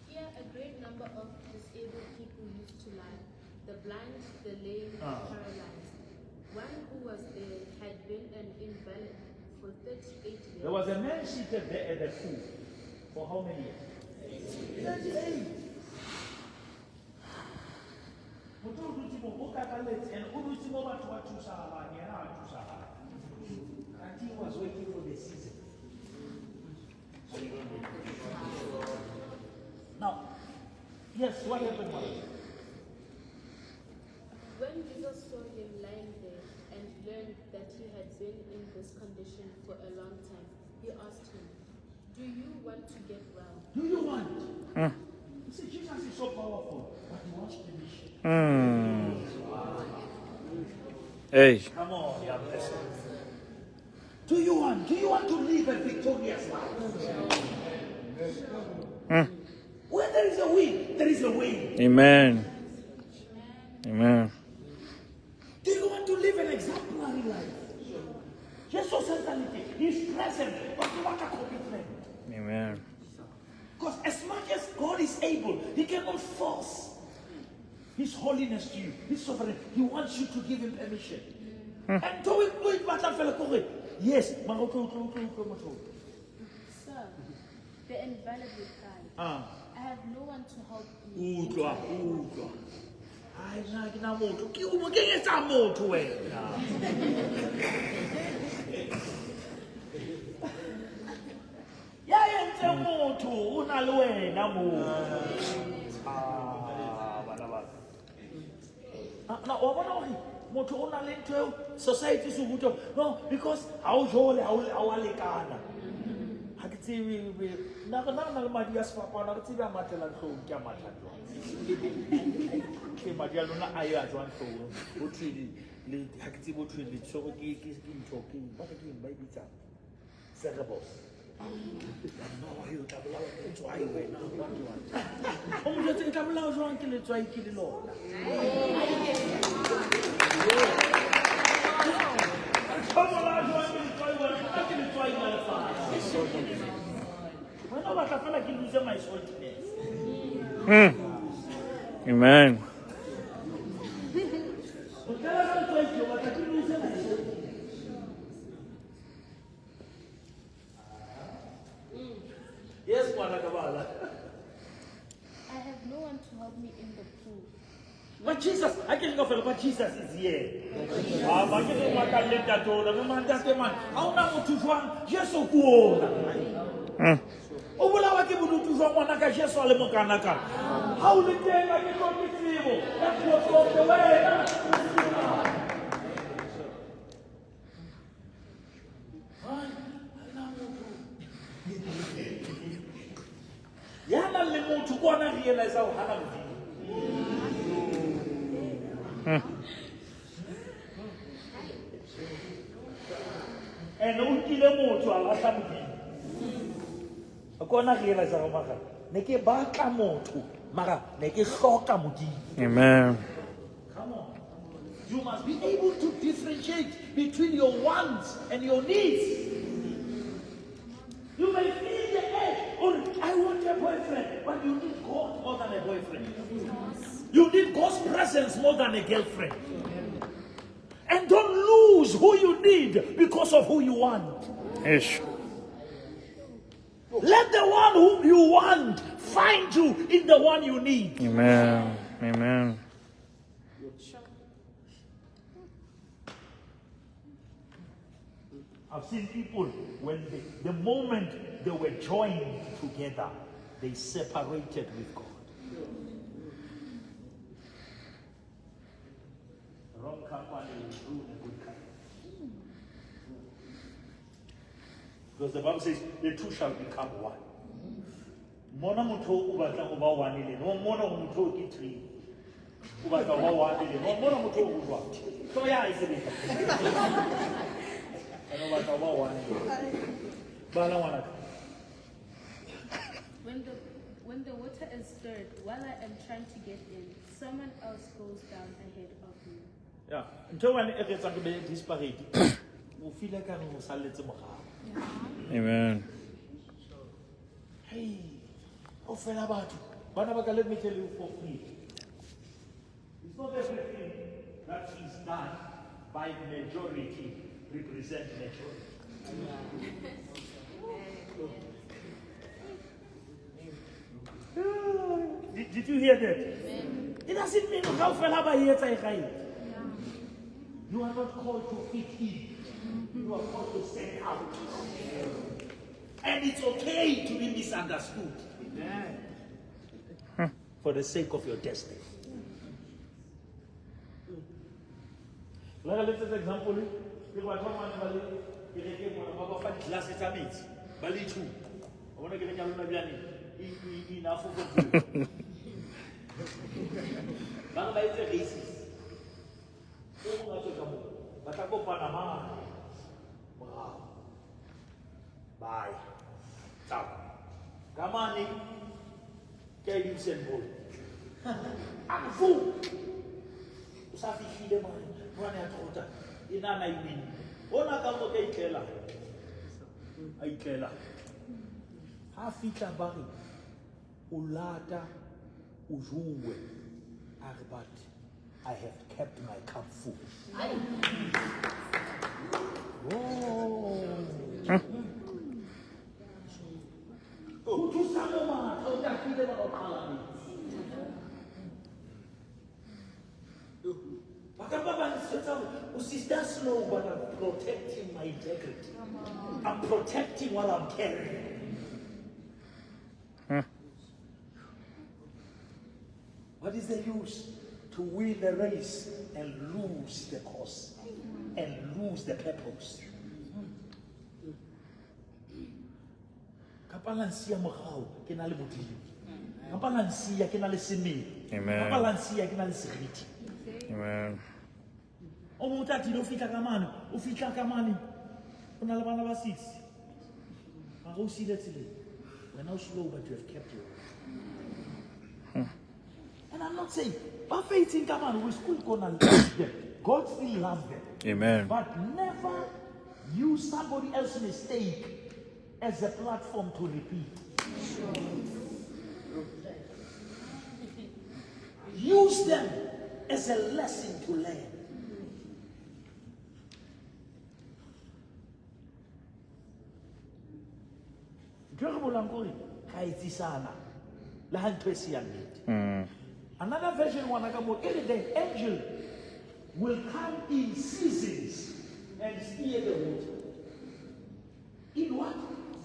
Here a great number of disabled people used to lie, the blind, the lame, the paralyzed. One who was there had been an invalid for 38 years. There was a man seated there at the pool for how many years? 38. And he was waiting for the season. So you don't wait. Now, yes, what happened was? When Jesus saw him lying there and learned that he had been in this condition for a long time, he asked him, "Do you want to get well?" Do you want? You see, Jesus is so powerful, but he wants permission. Hey. Come on, young person. Do you want? Do you want to live a victorious life? Where there is a will, there is a way. Amen. Amen. Do you want to live an exemplary life? Jesus says that he's present, but you want a commitment. Amen. Because as much as God is able, he cannot force his holiness to you, his sovereignty. He wants you to give him permission. And do it, yes. Sir, the invalid replied, I have no one to help me. Society no, because how jole how lekana. Ha ke tsebe nna na le madi a sefapano, ha ke tsebe a matlela hloohong, ke a matla jwang. Ke madi a lona a ya jwang hloohong. Ho thwe le ha ke tsebe ho thwe le tshwere ke ntho ke ba re ke eng ba e bitsang? Cerebos. No, o tla bolawa ke letswai wena. O mo jwetse ke tla bolawa jwang ke letswai ke le lona. Amen. Yes, Mwana Kabala. I Someone to help me in the pool. But Jesus, I can go for but Jesus is here. Ah, ba ke re makalle ntate ona, bo ntate man. Ha ona motho jwang, Jesu ke ona. O bolawa ke bodutu jwang ngwana ka Jesu a le mokana ka. Ha o le teng ha ke hloke tsebo, ya puo tsohle wena. Hai, ha na motho. Ya nang le motho ke ona realize hore hana Modimo. And o nkile motho a lahla Modimo. A ke ona realize hore mara ne ke batla motho, mara ne ke hloka Modimo. Amen. Come on. You must be able to differentiate between your wants and your needs. You may feel the urge, or I want a boyfriend, but you need God more than a boyfriend. You need God's presence more than a girlfriend. And don't lose who you need because of who you want. Ish. Let the one who you want find you in the one you need. Amen. Amen. I've seen people when the moment they were joined together, they separated with God. Wrong company will ruin a good company. Because the Bible says the two shall become one. Mona motho o batlang ho ba one le ena, mona motho o ke three. O batla ho ba one le ena, mona motho o jwang? Hlooho ya hae e sebetsa. Ene o batla ho ba one le ena. Bala ngwanaka. When the water is stirred, while I am trying to get in, someone else goes down ahead of me. Yeah. Ntho e one e re etsang re be disparate. O feel ka re o salletse morao. Amen. Hey, o fela batho. Bana ba ka, let me tell you for free. It's not everything that is done by majority represent majority. Did you hear that? It doesn't mean kaofela ba e etsa e right. You are not called to fit in. You are called to stand out. And it's okay to be misunderstood. For the sake of your destiny. Like, let's take example. Ke batho ba mane ba le kerekeng mona, ba ba fa di-glass tsa metsi ba le two. Wa bona kereke ya lona bjane e enough for two. Ba re ba etse races. O mong a tswe ka moo, ba tla kopana mane morao. Ba ya. Tau. Ka mane ke a Usain Bolt. A re fu. O sa fihlile mane, mane a trota. E nana e winne. Ona ka mo ka itlela. A itlela. Ha fihla ba re o lata o jowe. A re but I have kept my cup full. Oh. O thusa mo matla, o tatile ba o qala metsi. Ba ka ba ba nsetsa hore o sister slow, but I'm protecting my integrity. I'm protecting what I'm carrying. What is the use to win the race and lose the course and lose the purpose? Kapa la nsiya morao ke na le Modimo. Kapa la nsiya ke na le semelo. Amen. Kapa la nsiya ke na le seriti. Amen. O mong o tla tlile o fihla ka mane, o fihla ka mane. O na le bana ba 6. Mara o siile tseleng. Wena o slow, but you have kept your word. And I'm not saying, ba faithing ka mane, we still gonna love them. God still loves them. Amen. But never use somebody else's mistake as a platform to repeat. Use them as a lesson to learn. Ntho e re bolang ke hore ra etsisana. Le ha ntho e se ya nnete. Another version ngwana ka mo e re the angel will come in seasons and steer the water. In what?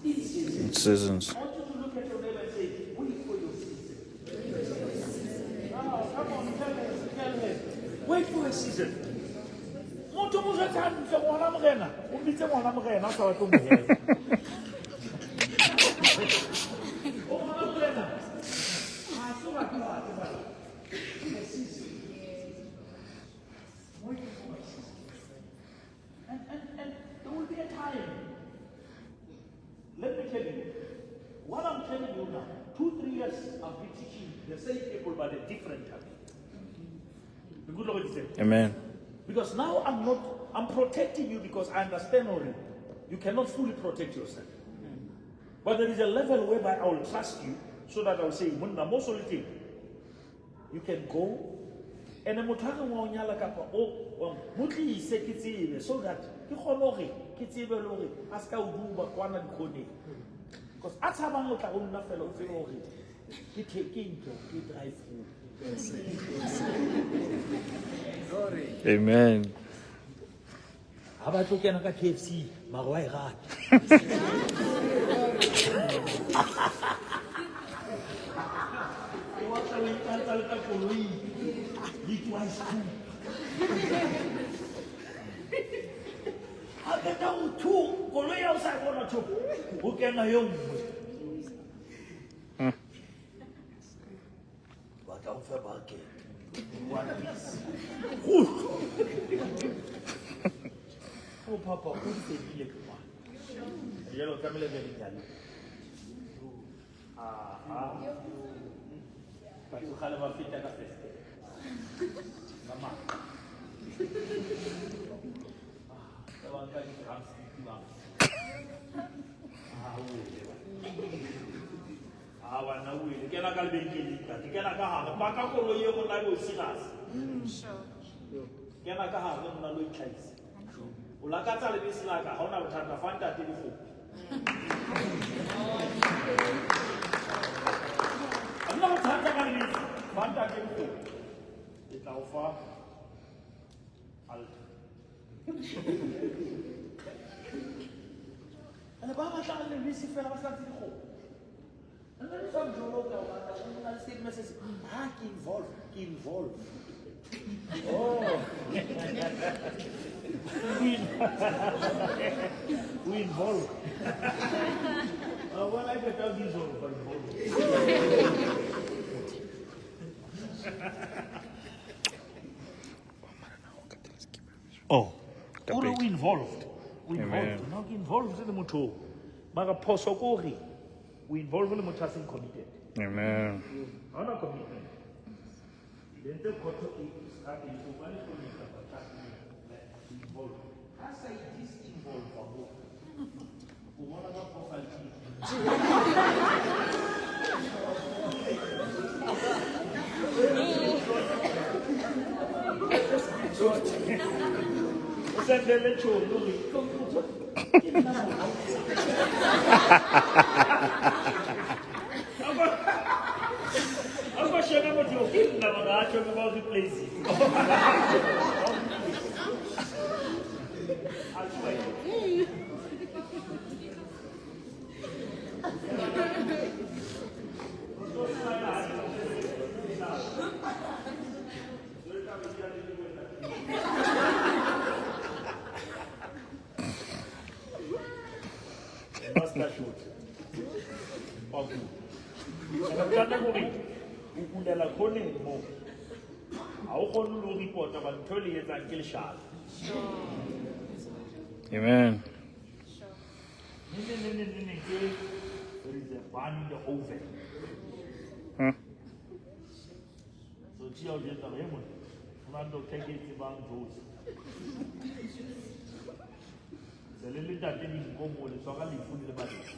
In seasons. In seasons. I want you to look at your neighbor and say, wait for your season. Oh, come on, tell her, tell her. Wait for a season. Motho mo jwetse hantle ngwana morena, o bitse ngwana morena, o sa batle ho mo hela. O ngwana morena, ha se wa ka wa tseba. A season. Waiting for my season. And there will be a time. Let me tell you, what I'm telling you now, 2-3 years I've been teaching the same people but a different time. The good Lord is there. Amen. Because now I'm protecting you because I understand already. You cannot fully protect yourself. But there is a level whereby I will trust you so that I will say, Monna, most of the thing, you can go. And then motho a reng wa o nyala kapa o wa mo tlise ke tsebe so that ke kgone hore ke tsebe le hore a ska o duba kwana dikhoneng. Because a tshabang o tla ho nna fela o tsebe hore ke ke ntho, ke drive through. Glory. Amen. Ha ba tlo kena ka KFC, mara wa e rata. O batla ho ikantsha le ka koloi, le twice two. Ha qeta ho two, koloi ya o sa e bona two, ho kena e nngwe. Batla ho fa bucket. One piece. Oh, papa, o di fedile ke ngwana. Jwale o tlamehile be re nyale. Aha. Batho kgale ba feta ka festere. Ka matla. Ah, ba nka di-drumstick ba. Ah, o ile ba. Ah, wena o ile. Kena ka lebenkeleng, ntate. Kena ka hare. Paka koloi e rona le o serious. Kena ka hare nna lo itlhahisa. O lakatsa lebese la ka, ha hona bothata, fa ntate dikgomo. Ha hona bothata ka lebese, fa ntate dikgomo. Ke tla o fa alta. Ene ba batlang lebese fela ba sa tse dikgomo. Nna le sa mjolo ka o batla, o na le statement se se, ha ke involve, ke involve. Oh. We involve. Well, I can tell these all for involve. Oh, we involved. We involved. Not involved in the motho. Mara phoso ko hore we involve le motho a seng committed. Amen. Ha hona commitment. Then the court is starting to ba le commitment ba involved. Ha sa e disinvolve ba mo. O bona ka profile pic. O sendele tjhomi o re, ke nna mona. A ko shebe motho eo, ke nna mara a tjho ba o replace. A tjho. Master shot. Wa kula. Bothata ke hore o kulela khoneng moo. Ha o kgone le ho report-a hobane ntho e le etsang ke leshano. Amen. Ne, ne, ne, ne, ne, ke there is a bun in the oven. So tjia o jwetsa hore, "Hey, monna, ho na le doctor ke e tsebang Josi." Se le le ntate dinko moo, le tshwara lefu le le babedi.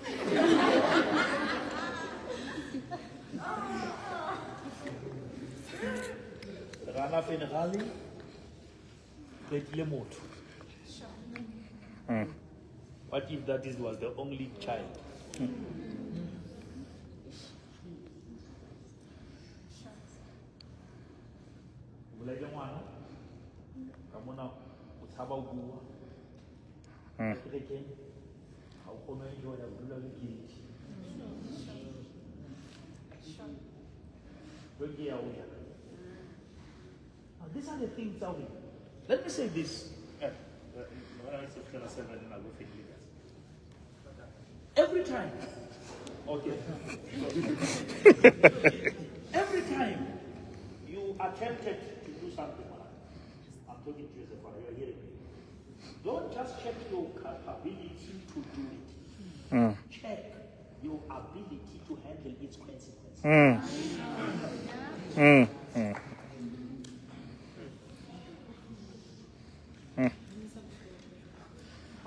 Rana funeral, qetile motho. What if that was the only child? Bolaile ngwana, ka mona o tshaba ho bua. Ka kerekeng, ha o kgone ho enjoya, o dula o le guilty. Jwale ke ya ho ya. Now, these are the things that we. Let me say this. Every time. Okay. Every time you attempted to do something, I'm talking to you as a father, you're hearing me. Don't just check your capability to do it. Check your ability to handle its consequences.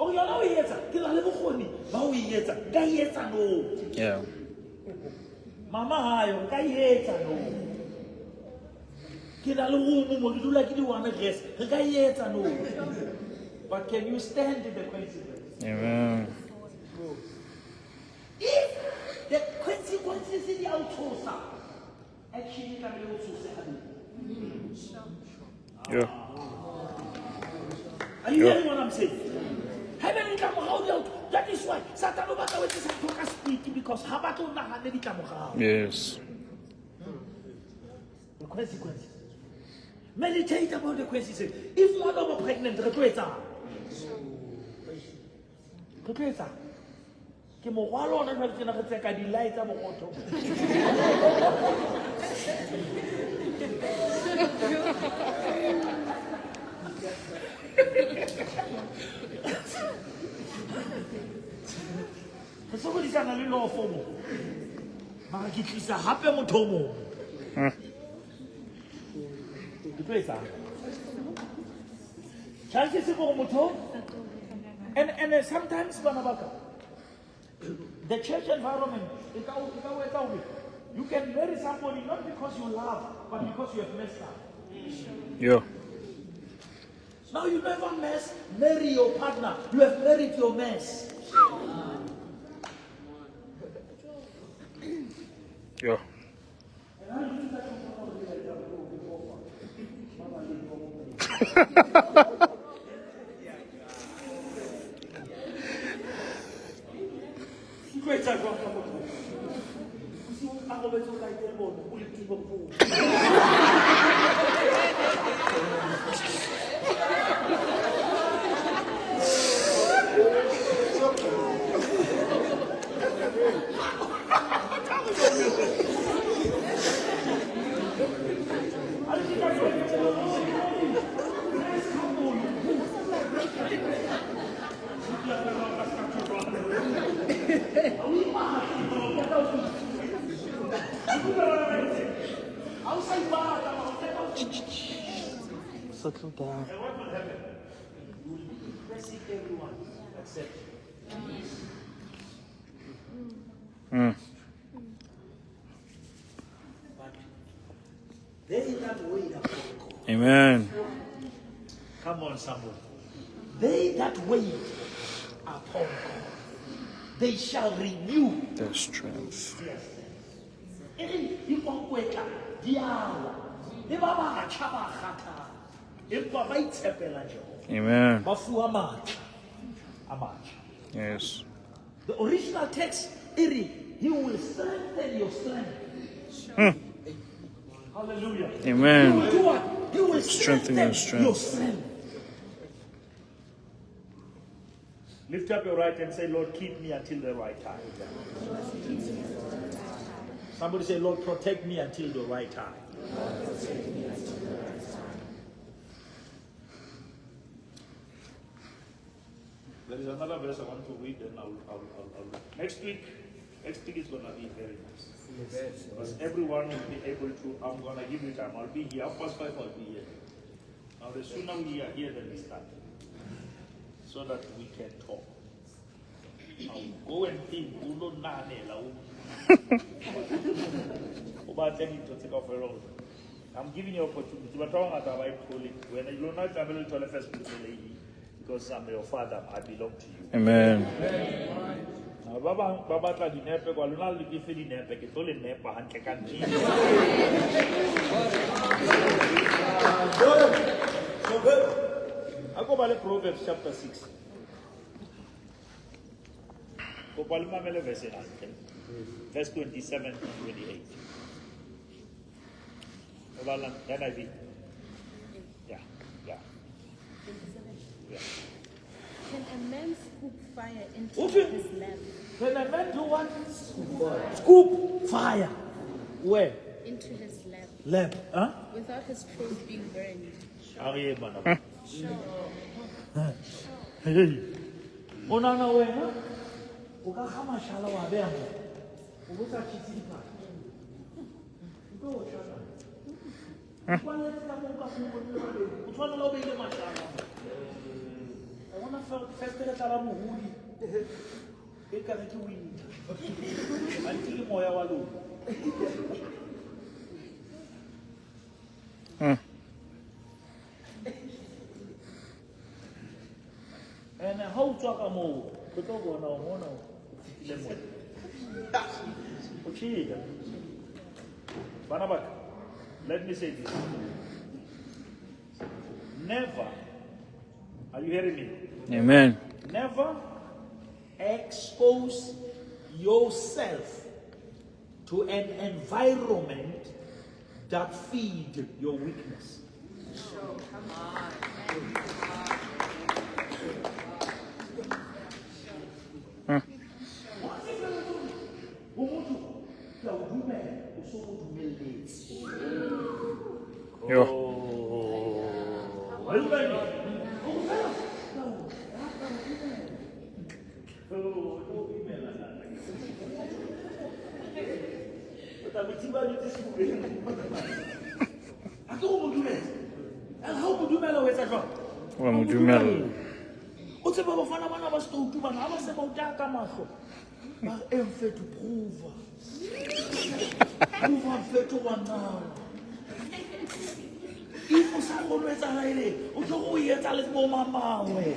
Oh, yona o e etsa, ke na le bokgoni ba ho e etsa, nka e etsa no. Yeah. Mama hayo, nka e etsa no. Ke na le room mo ke dula ke di one res, re ka e etsa no. But can you stand the consequences? Amen. If the consequences di a o tshosa, actually tlamehile o tshose habedi. Yeah. Are you hearing what I'm saying? Haebe ditlamorao di a o. That is why Satan o batla ho etsisa ntho ka speed, because ha batle o nahane ditlamorao. Yes. The consequences. Meditate about the consequences. If ngwana o ba pregnant, re tlo etsang? Re tlo etsang? Ke morwalo ona jwale tjena re tseka di-lie tsa borotho. Re sokodisana le lofo mo. Mara ke tlisa hape motho o mong. Ke tlo etsang? Chances ke hore motho and sometimes bana ba ka, the church environment, e ka o etsa hore you can marry somebody not because you love, but because you have messed up. Yeah. Now you never marry your partner. You have married your mess. Yeah. Settle down. And what will happen? You will be impressing everyone except you. But they that wait upon God. Amen. Come on, somebody. They that wait upon God, they shall renew their strength. Their strength. E di konkwetla di awa. E ba batjha ba kgathala. Empa ba itshepela Jehova. Amen. Ba fuwa matla a matjha. Yes. The original text, iri, he will strengthen your strength. Hallelujah. Amen. He will do what? He will Strengthen your strength. Your strength. Lift up your right and say, Lord, keep me until the right time. Somebody say, Lord, protect me until the right time. There is another verse I want to read, and I'll next week. Next week is going to be very nice. Because everyone will be able to. I'm going to give you time. I'll be here. 5:30, I'll be here. Now, the sooner we are here, then we start. So that we can talk. I'll go and think. I'm giving you opportunity. But when you don't have first because I'm your father, I belong to you. Amen. Baba baba tla dinepe kwa lona le ke fe dinepe ke tlo le nepa hantle ka ntjing. Proverbs chapter 6. Kopa le mamele verse e hantle. Verse 27 and 28. O bala NIV. Yeah, yeah. Yeah. Can a man scoop fire into Okay. his lap? Can a man do what? Scoop fire. Where? Into his lap. Lap. Huh? Without his clothes being burned. A re bana. Hey. O nahana wena o ka kga mashala wa beha mo. O bo sa tjhese diphahlo. O tlo o tjha jwang? O kwalletse ka moo ka moo o le babedi. O tshwanela o beile mashala. Wa bona festere tla ba mohodi. E kare ke winter. Ante ke moya wa lona. Ene ha o tswa ka moo, o tlo bona hore mona o fetile moya. O tjhele. Bana ba ka, let me say this. Never, are you hearing me? Amen. Never expose yourself to an environment that feed your weakness. Yo. Wa mo dumela. O tseba bafana bana ba stoutu bana ha ba se ba o taya ka mahlo. Ba re, "Eh, mfethu, prova. Prova mfethu wa nna." If o sa kgone ho etsahala ele, o tlo go e etsa le bo mamangwe.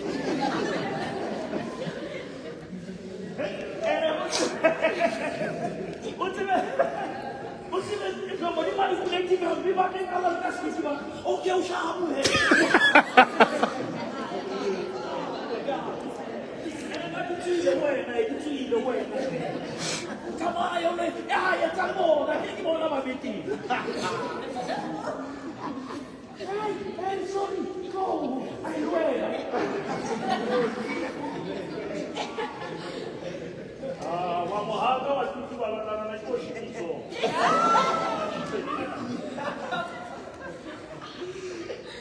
O tsebe, o tsebe, Modimo a di creative hampe, ba teng ka la ka sekisi ba, okay, o shapo he. Tsamaya o le, ya, tsa le bona, ke bona ba beteng. Hey, hey, sorry, go, ai wena. Ah, wa mohaka wa tutu ba lwana na ke tshitso.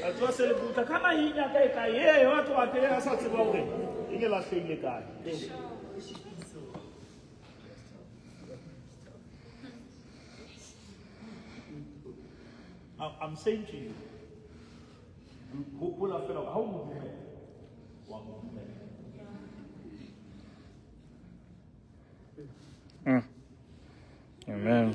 A tswa se le buta kana inya kae kae e batho ba teng a sa tseba hore e ke lahlehile kae. I'm saying to you, hopola fela ha o mo dumela, wa mo dumela. Amen.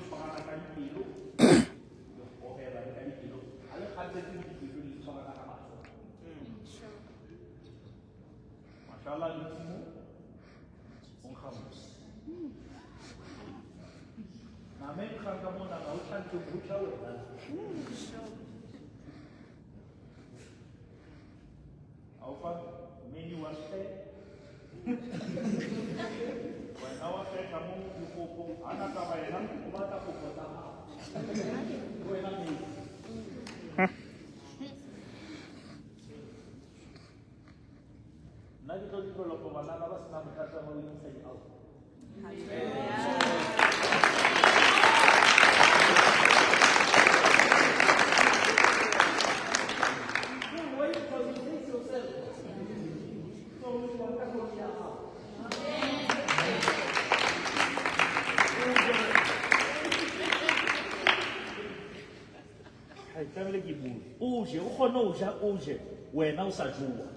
O je, o kgone ho ja, o je, wena o sa jowa.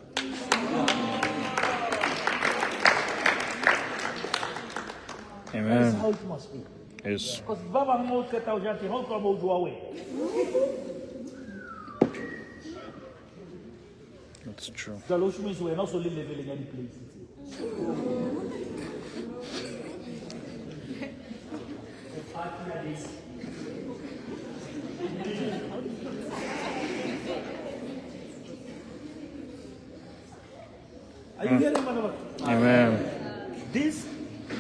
Amen. That's how it must be. Yes. Because ba bang mo qeta ho ja teng, ha o tloha mo o jowa wena. That's true. Jwale o shumise wena o so le leveleng ya di-place tseo. O party ya this. Are you hearing, man of God? Amen. This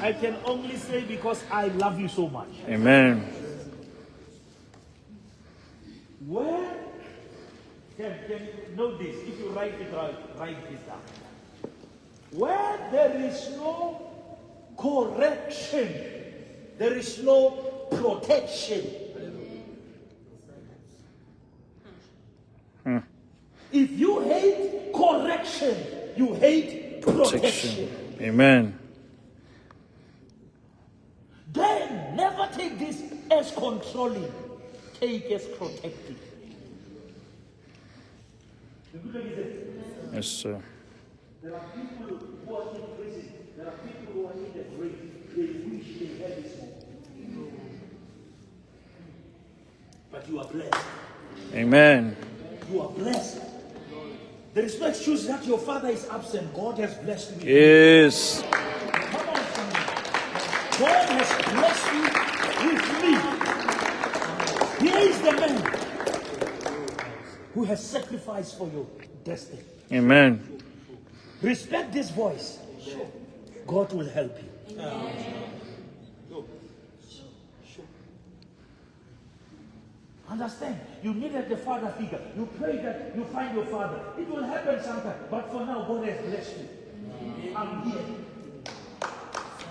I can only say because I love you so much. Amen. Where can you know this? If you write it right, write this down. Where there is no correction, there is no protection. If you hate correction, you hate protection. Amen. Then never take this as controlling, take as protecting. Yes, sir. There are people who are in prison. There are people who are in the grave. They wish they had this moment. But you are blessed. Amen. You are blessed. There is no excuse that your father is absent. God has blessed you. Yes. Come on, somebody. God has blessed you with me. Here is the man who has sacrificed for your destiny. Amen. Respect this voice. God will help you. Understand? You needed the father figure. You pray that you find your father. It will happen sometime. But for now, God has blessed you. I'm here.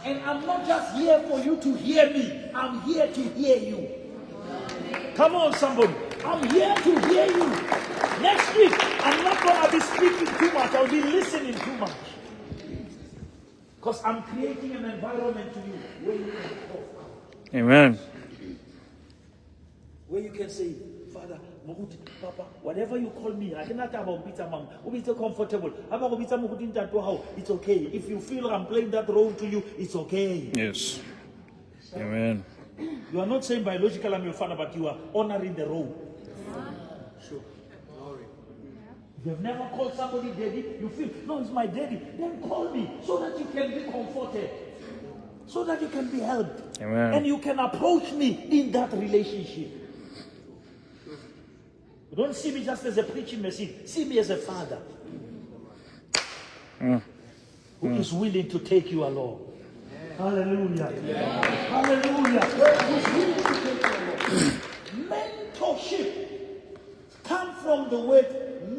And I'm not just here for you to hear me. I'm here to hear you. Come on, somebody. I'm here to hear you. Next week, I'm not going to be speaking too much. I'll be listening too much. Because I'm creating an environment to you where you can talk. Amen. Where you can say, Father, Moruti, Papa, whatever you call me, I cannot have a bit of mom. Comfortable. It's okay. If you feel I'm playing that role to you, it's okay. Yes. Amen. You are not saying biological I'm your father, but you are honoring the role. Sure. Glory. You have never called somebody daddy. You feel, no, it's my daddy. Then call me so that you can be comforted. So that you can be helped. Amen. And you can approach me in that relationship. You don't see me just as a preaching machine. See me as a father who is willing to take you along. Hallelujah. Hallelujah. Who's willing to take you along. Mentorship comes from the word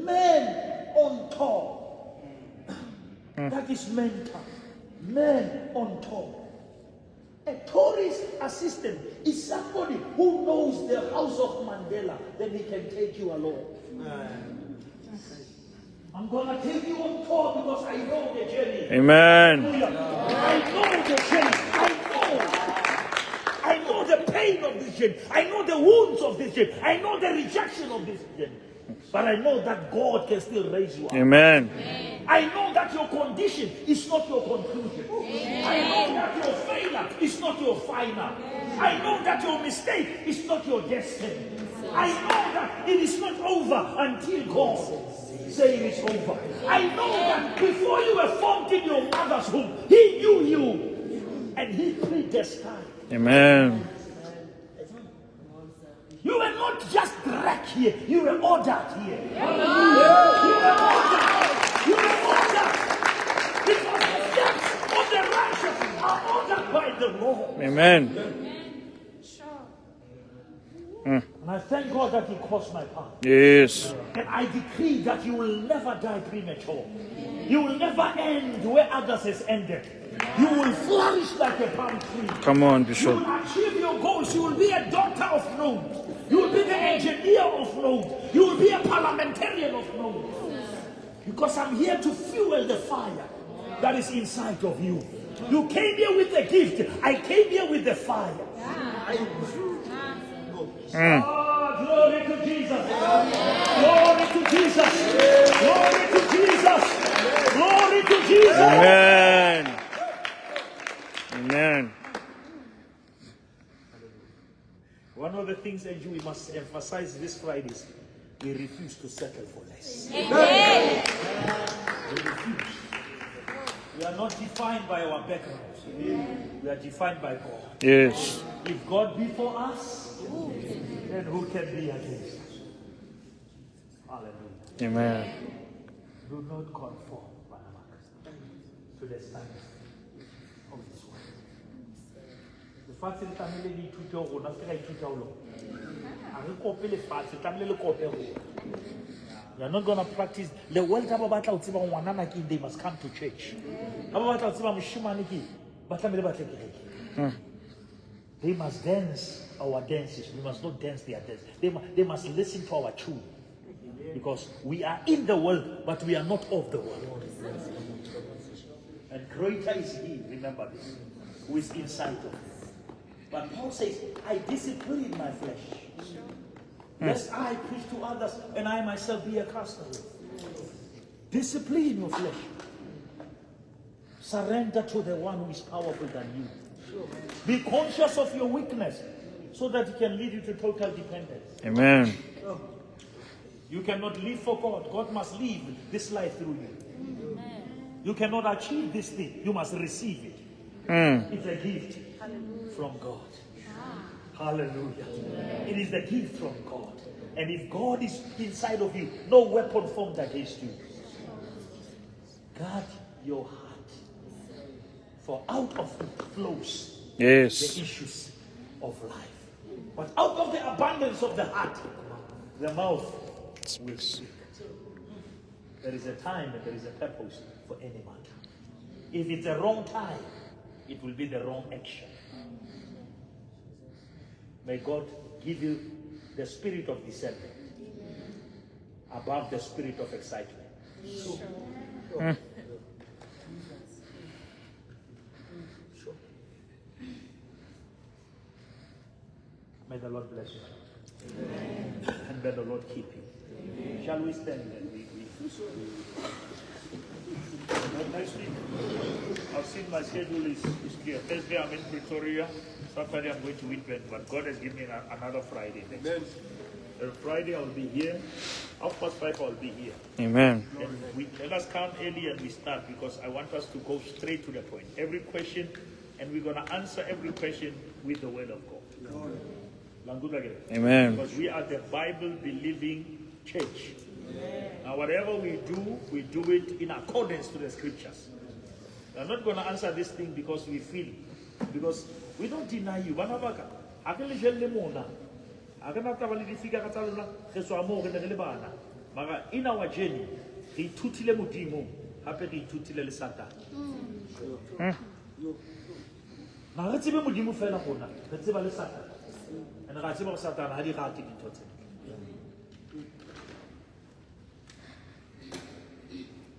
man on top. That is mentor. Man on top. A tourist assistant is somebody who knows the house of Mandela. Then he can take you along. I'm going to take you on tour because I know the journey. Amen. Hallelujah. I know the journey. I know the pain of this journey. I know the wounds of this journey. I know the rejection of this journey. But I know that God can still raise you up. Amen. I know that your condition is not your conclusion. I know that your failure is not your final. I know that your mistake is not your destiny. I know that it is not over until God says it is over. I know that before you were formed in your mother's womb, He knew you and He predestined. Amen. You were not just dragged here, you were ordered here. Hallelujah. You were ordered. You were ordered. Because the steps of the righteous are ordered by the Lord. Amen. And I thank God that He crossed my path. Yes. And I decree that you will never die premature. You will never end where others has ended. You will flourish like a palm tree. Come on, You Bishop. will achieve your goals. You will be a doctor of note. You will be the engineer of note. You will be a parliamentarian of note. Because I'm here to fuel the fire that is inside of you. You came here with a gift. I came here with the fire. Ah, glory to Jesus. Glory to Jesus. Glory to Jesus. Glory to Jesus. Amen. Amen. One of the things that we must emphasize this Friday is we refuse to settle for less. We refuse. We are not defined by our backgrounds. We are defined by God. Yes. If God be for us, then who can be against us? Hallelujah. Amen. Do not conform, Barnabas. to the standard of this world. Lefatshe le tlamehile le ithute ho rona, se ka ithuta ho lona. Ha re kope lefatshe, tlamehile le kope rona. You are not going to practice. The world ha ba batla ho tseba ngwanana ke eng, they must come to church. Ha ba batla ho tseba moshemane ke eng, ba tlamehile ba tle kerekeng. They must dance our dances. We must not dance their dance. They must listen to our tune. Because we are in the world, but we are not of the world. And greater is he, remember this, who is inside of you. But Paul says, I discipline my flesh. Lest I preach to others and I myself be a castaway. Discipline your flesh. Surrender to the one who is powerful than you. Be conscious of your weakness so that he can lead you to total dependence. Amen. You cannot live for God. God must live this life through you. You cannot achieve this thing. You must receive it. It's a gift from God. Hallelujah. It is the gift from God. And if God is inside of you, no weapon formed against you. Guard your heart. For out of it flows the issues of life. But out of the abundance of the heart, the mouth will speak. There is a time and there is a purpose for any matter. If it's a wrong time, it will be the wrong action. May God give you the spirit of discernment above the spirit of excitement. Sure. May the Lord bless you. Amen. And may the Lord keep you. Amen. Shall we stand and we Next week, I've seen my schedule is clear. Thursday I'm in Pretoria. Saturday I'm going to Witbank, but God has given me another Friday next week. Friday I'll be here. 5:30 I'll be here. Amen. And let us come early and we start, because I want us to go straight to the point. Every question, and we're going to answer every question with the word of God. Amen. Because we are the Bible-believing church. Amen. Now, whatever we do it in accordance to the scriptures. We are not going to answer this thing because we feel, because we don't deny you. Bana ba ka, ha ke le jelle mona. Ha ke na taba le difika ka tsa lona, re tswa moo, re ne re le bana. Mara in our journey, re ithutile Modimo, hape re ithutile le Satane. Na re tsebe Modimo fela rona, re tseba le Satane. And re a tseba hore Satane ha di rate dintho tsena.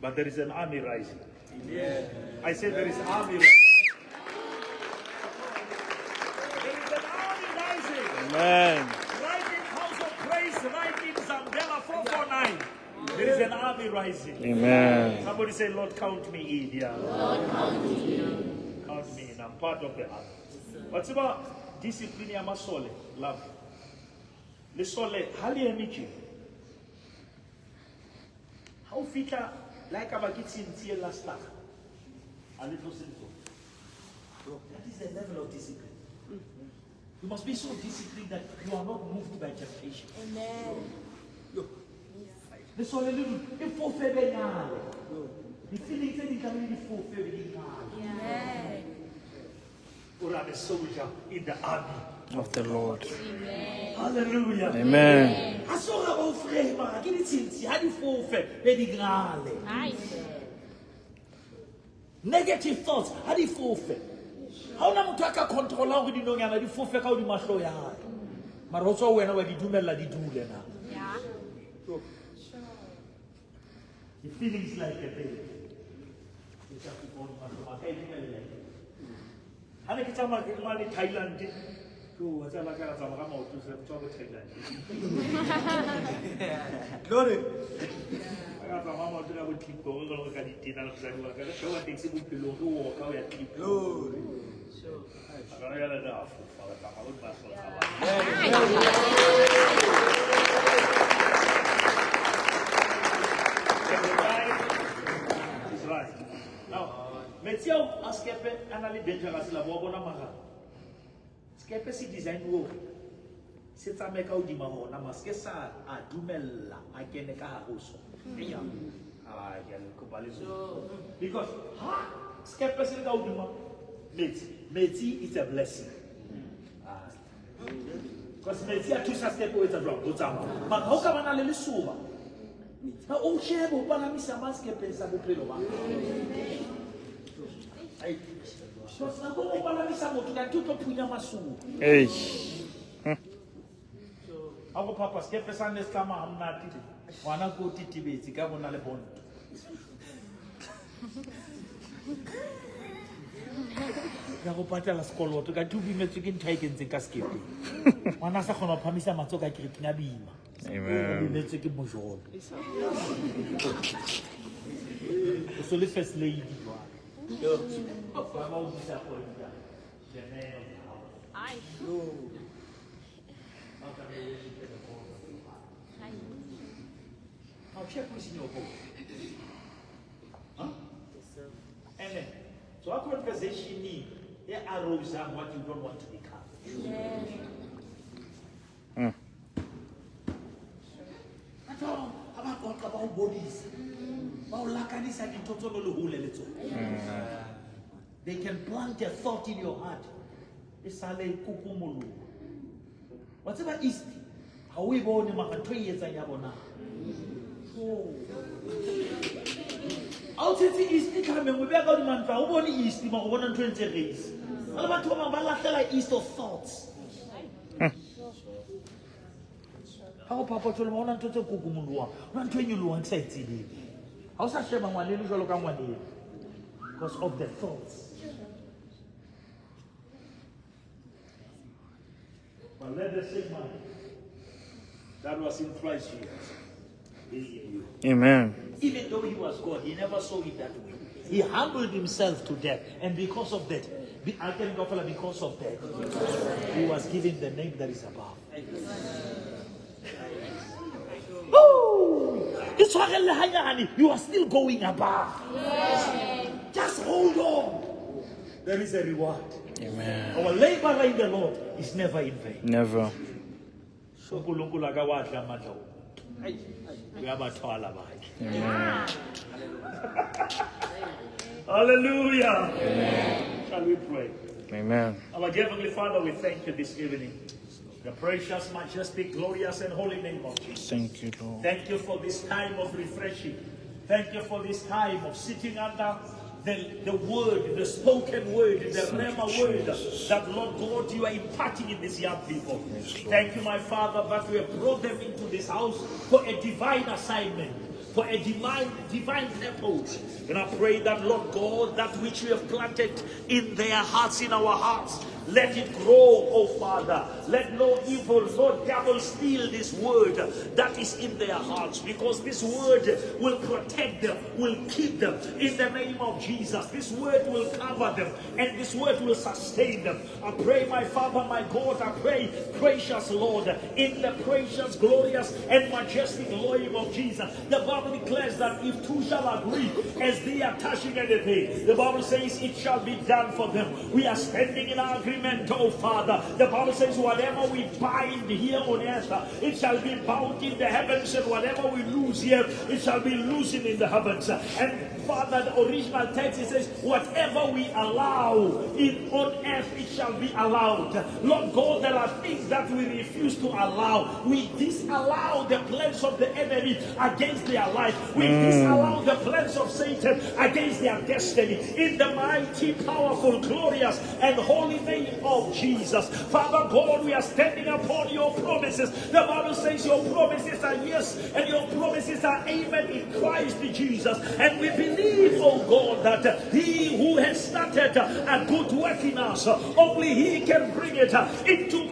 But there is an army rising. Yeah. I said there is an army rising. There is an army rising. Amen. Right in House of Praise, right in Zamdela 449. There is an army rising. Amen. Somebody say, Lord, count me in. Yeah. Lord, count me in. Count me in. I'm part of the army. What's about discipline ya masole? Love. Le sole, ha le eme tje. Ha o fihla, like about ke last night. A little simple. That is the level of discipline. You must be so disciplined that you are not moved by temptation. Amen. The sole little, e fofe benyane. The feelings that you can fofe benyane. Amen. Or I'm a soldier in the army of the Lord. Amen. Hallelujah. Amen. Ha so ga ba o frema, ke ditshintshi, ha di fofe, be di ngale. Negative thoughts, ha di fofe. Ha ona motho a ka controla hore dinonyana di fofe ka hodima hlooho ya hae. Mara ho tswa ho wena wa di dumella di dule na. Yeah. The feelings like a baby. Ke tla go bona mahlo a ka e dumella. Ha ne ke tsamaya ke mane Thailand, ke o tsamaya ka tsamaya ka maoto se tswa ko Thailand. Glory. Ka tsamaya maoto ka bo Klipkor re re ka ditena le mosadi wa ka. Re theoha taxi bophelong re walk-a ho ya Klipkor. Glory. Ka re ya le re a fofa, re tsamaya ho di mahlong tsa batho. Is right. Now, metsi ao a sekepe a na le dangerous la bo bona mara. Sekepe se design wo se tsamaye ka hodima hona, ma se ke sa a dumella a kene ka hare ho sona. Ah, ke a le kopa le. Because ha Skepe se le ka hodima metsi. Metsi is a blessing. Because metsi a thusa sekepe ho etsa jwang? Ho tsamaya. Mara ha o ka bana le lesoba, ha o shebe o palamisa mang sekepeng sa bophelo ba. Because nako o palamisa motho kante o tlo phunya masoba. Hey. Ha go phapa sekepe sa ne se tsamaya ha monate. Ngwana ko o tetebetse ka bona le bonto. Ka go patala sekoloto ka o bimetswe ke ntho a e kentseng ka sekepeng. Ngwana a sa kgona ho phamisa matsoho ka kerekeng a bima. O Amen. bimetswe ke mojolo. O so le first lady jwale. Ba ba o disappoint-a. The man of the house. How can you worship the God of your heart? Now check who's in your boat. Huh? And then, so our conversation e arose on what you don't want to become. Batho ba ba qoqa ba o bodisa, ba o lakanisa dintho tse o no le hole le tsona. They can plant a thought in your heart. E sale e kukumoloha. Wa tseba East, ha o e bone mara ntho e etsang ya bona. Ha o tshetse East tlhameng, o beha ka hodima ntlo, ha o bone East, mara o bona ntho e ntse e reisa. Jwale batho ba bang ba lahlela East of thoughts. Ha o phapha tjhole, ha hona ntho tse kukumoloang, hona ntho e nyolohang ke sa e tsebeng. Ha o sa sheba ngwaneno jwalo ka ngwaneno because of the thoughts. But let the same mind that was in Christ Jesus be in you. Amen. Even though he was God, he never saw it that way. He humbled himself to death. And because of that, I can go further, because of that, he was given the name that is above. Oh! It's You are still going above. Just hold on. There is a reward. Amen. Our labor in the Lord is never in vain. Never. uNkulunkulu akawadli amandla womuntu. Uyabathwala bakhe. Hallelujah. Shall we pray? Amen. Our dear Heavenly Father, we thank you this evening. The precious, majestic, glorious, and holy name of Jesus. Thank you, Lord. Thank you for this time of refreshing. Thank you for this time of sitting under the word, the spoken word, the Thank Rhema you, word Jesus. that, Lord God, you are imparting in these young people. Yes, Lord. Thank you, my Father, that we have brought them into this house for a divine assignment, for a divine purpose. And I pray that, Lord God, that which you have planted in their hearts, in our hearts, let it grow, oh Father. Let no evil, no devil steal this word that is in their hearts, because this word will protect them, will keep them in the name of Jesus. This word will cover them, and this word will sustain them. I pray, my Father, my God, I pray, precious Lord, in the precious, glorious, and majestic name of Jesus. The Bible declares that if two shall agree as they are touching anything, the Bible says it shall be done for them. We are standing in our agreement, oh Father. The Bible says whatever we bind here on earth, it shall be bound in the heavens, and whatever we loose here, it shall be loosened in the heavens. And Father, the original text, it says, whatever we allow in on earth, it shall be allowed. Lord God, there are things that we refuse to allow. We disallow the plans of the enemy against their life. We disallow the plans of Satan against their destiny. In the mighty, powerful, glorious, and holy name of Jesus. Father God, we are standing upon your promises. The Bible says your promises are yes, and your promises are amen in Christ Jesus. And we believe, oh God, that he who has started a good work in us, only he can bring it into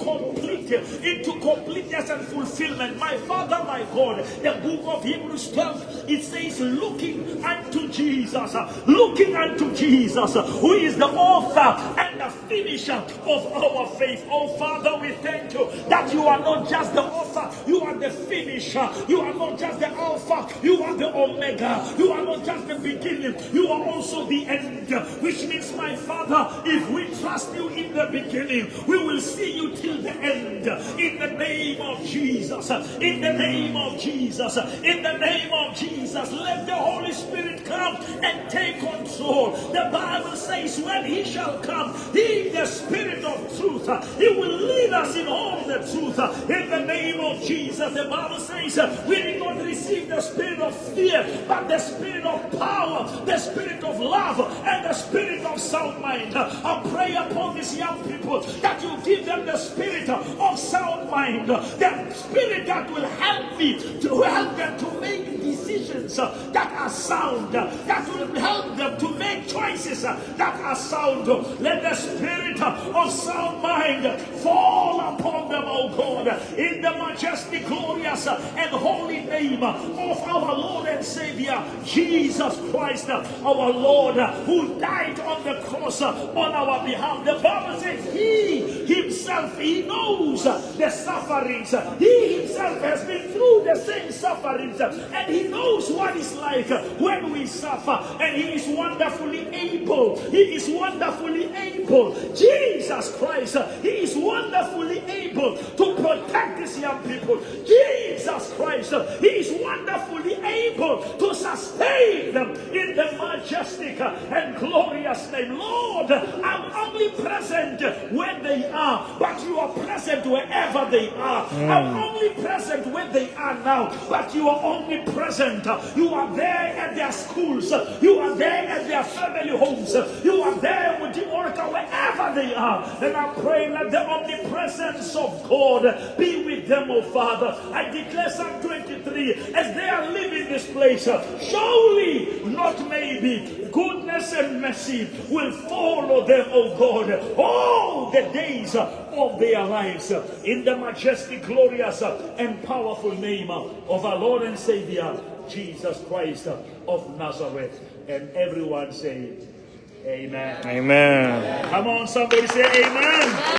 completeness and fulfillment. My Father, my God, the book of Hebrews 12, it says, looking unto Jesus, looking unto Jesus, who is the author and the finisher finisher of our faith. Oh Father, we thank you that you are not just the author, you are the finisher. You are not just the Alpha, you are the Omega. You are not just the beginning, you are also the end. Which means, my Father, if we trust you in the beginning, we will see you till the end. In the name of Jesus, in the name of Jesus, in the name of Jesus, let the Holy Spirit come and take control. The Bible says, when he shall come, he, the Spirit of truth, he will lead us in all the truth. In the name of Jesus, the Bible says, we did not receive the spirit of fear, but the spirit of power, the spirit of love, and the spirit of sound mind. I pray upon these young people that you give them the spirit of sound mind, the spirit that will help me to help them to make decisions that are sound, that will help them to make choices that are sound. Let the spirit of sound mind fall upon them, O God, in the majestic, glorious, and holy name of our Lord and Savior, Jesus Christ, our Lord, who died on the cross on our behalf. The Bible says he himself, he knows the sufferings. He himself has been through the same sufferings, and he knows what it's like when we suffer, and he is wonderfully able. He is wonderfully able. Jesus Christ, he is wonderfully able to protect these young people. Jesus Christ, he is wonderfully able to sustain them in the majestic and glorious name. Lord, I'm only present where they are, but you are present wherever they are. I'm only present where they are now, but you are omnipresent. You are there at their schools. You are there at their family homes. You are there with the oracle wherever they are. And I pray, let the omnipresence of God be with them, oh Father. I declare Psalm 23, as they are leaving this place, surely, not maybe, goodness and mercy will follow them, oh God, all the days of their lives, in the majestic, glorious, and powerful name of our Lord and Savior, Jesus Christ of Nazareth. And everyone say, amen. Amen. Come on, somebody say amen.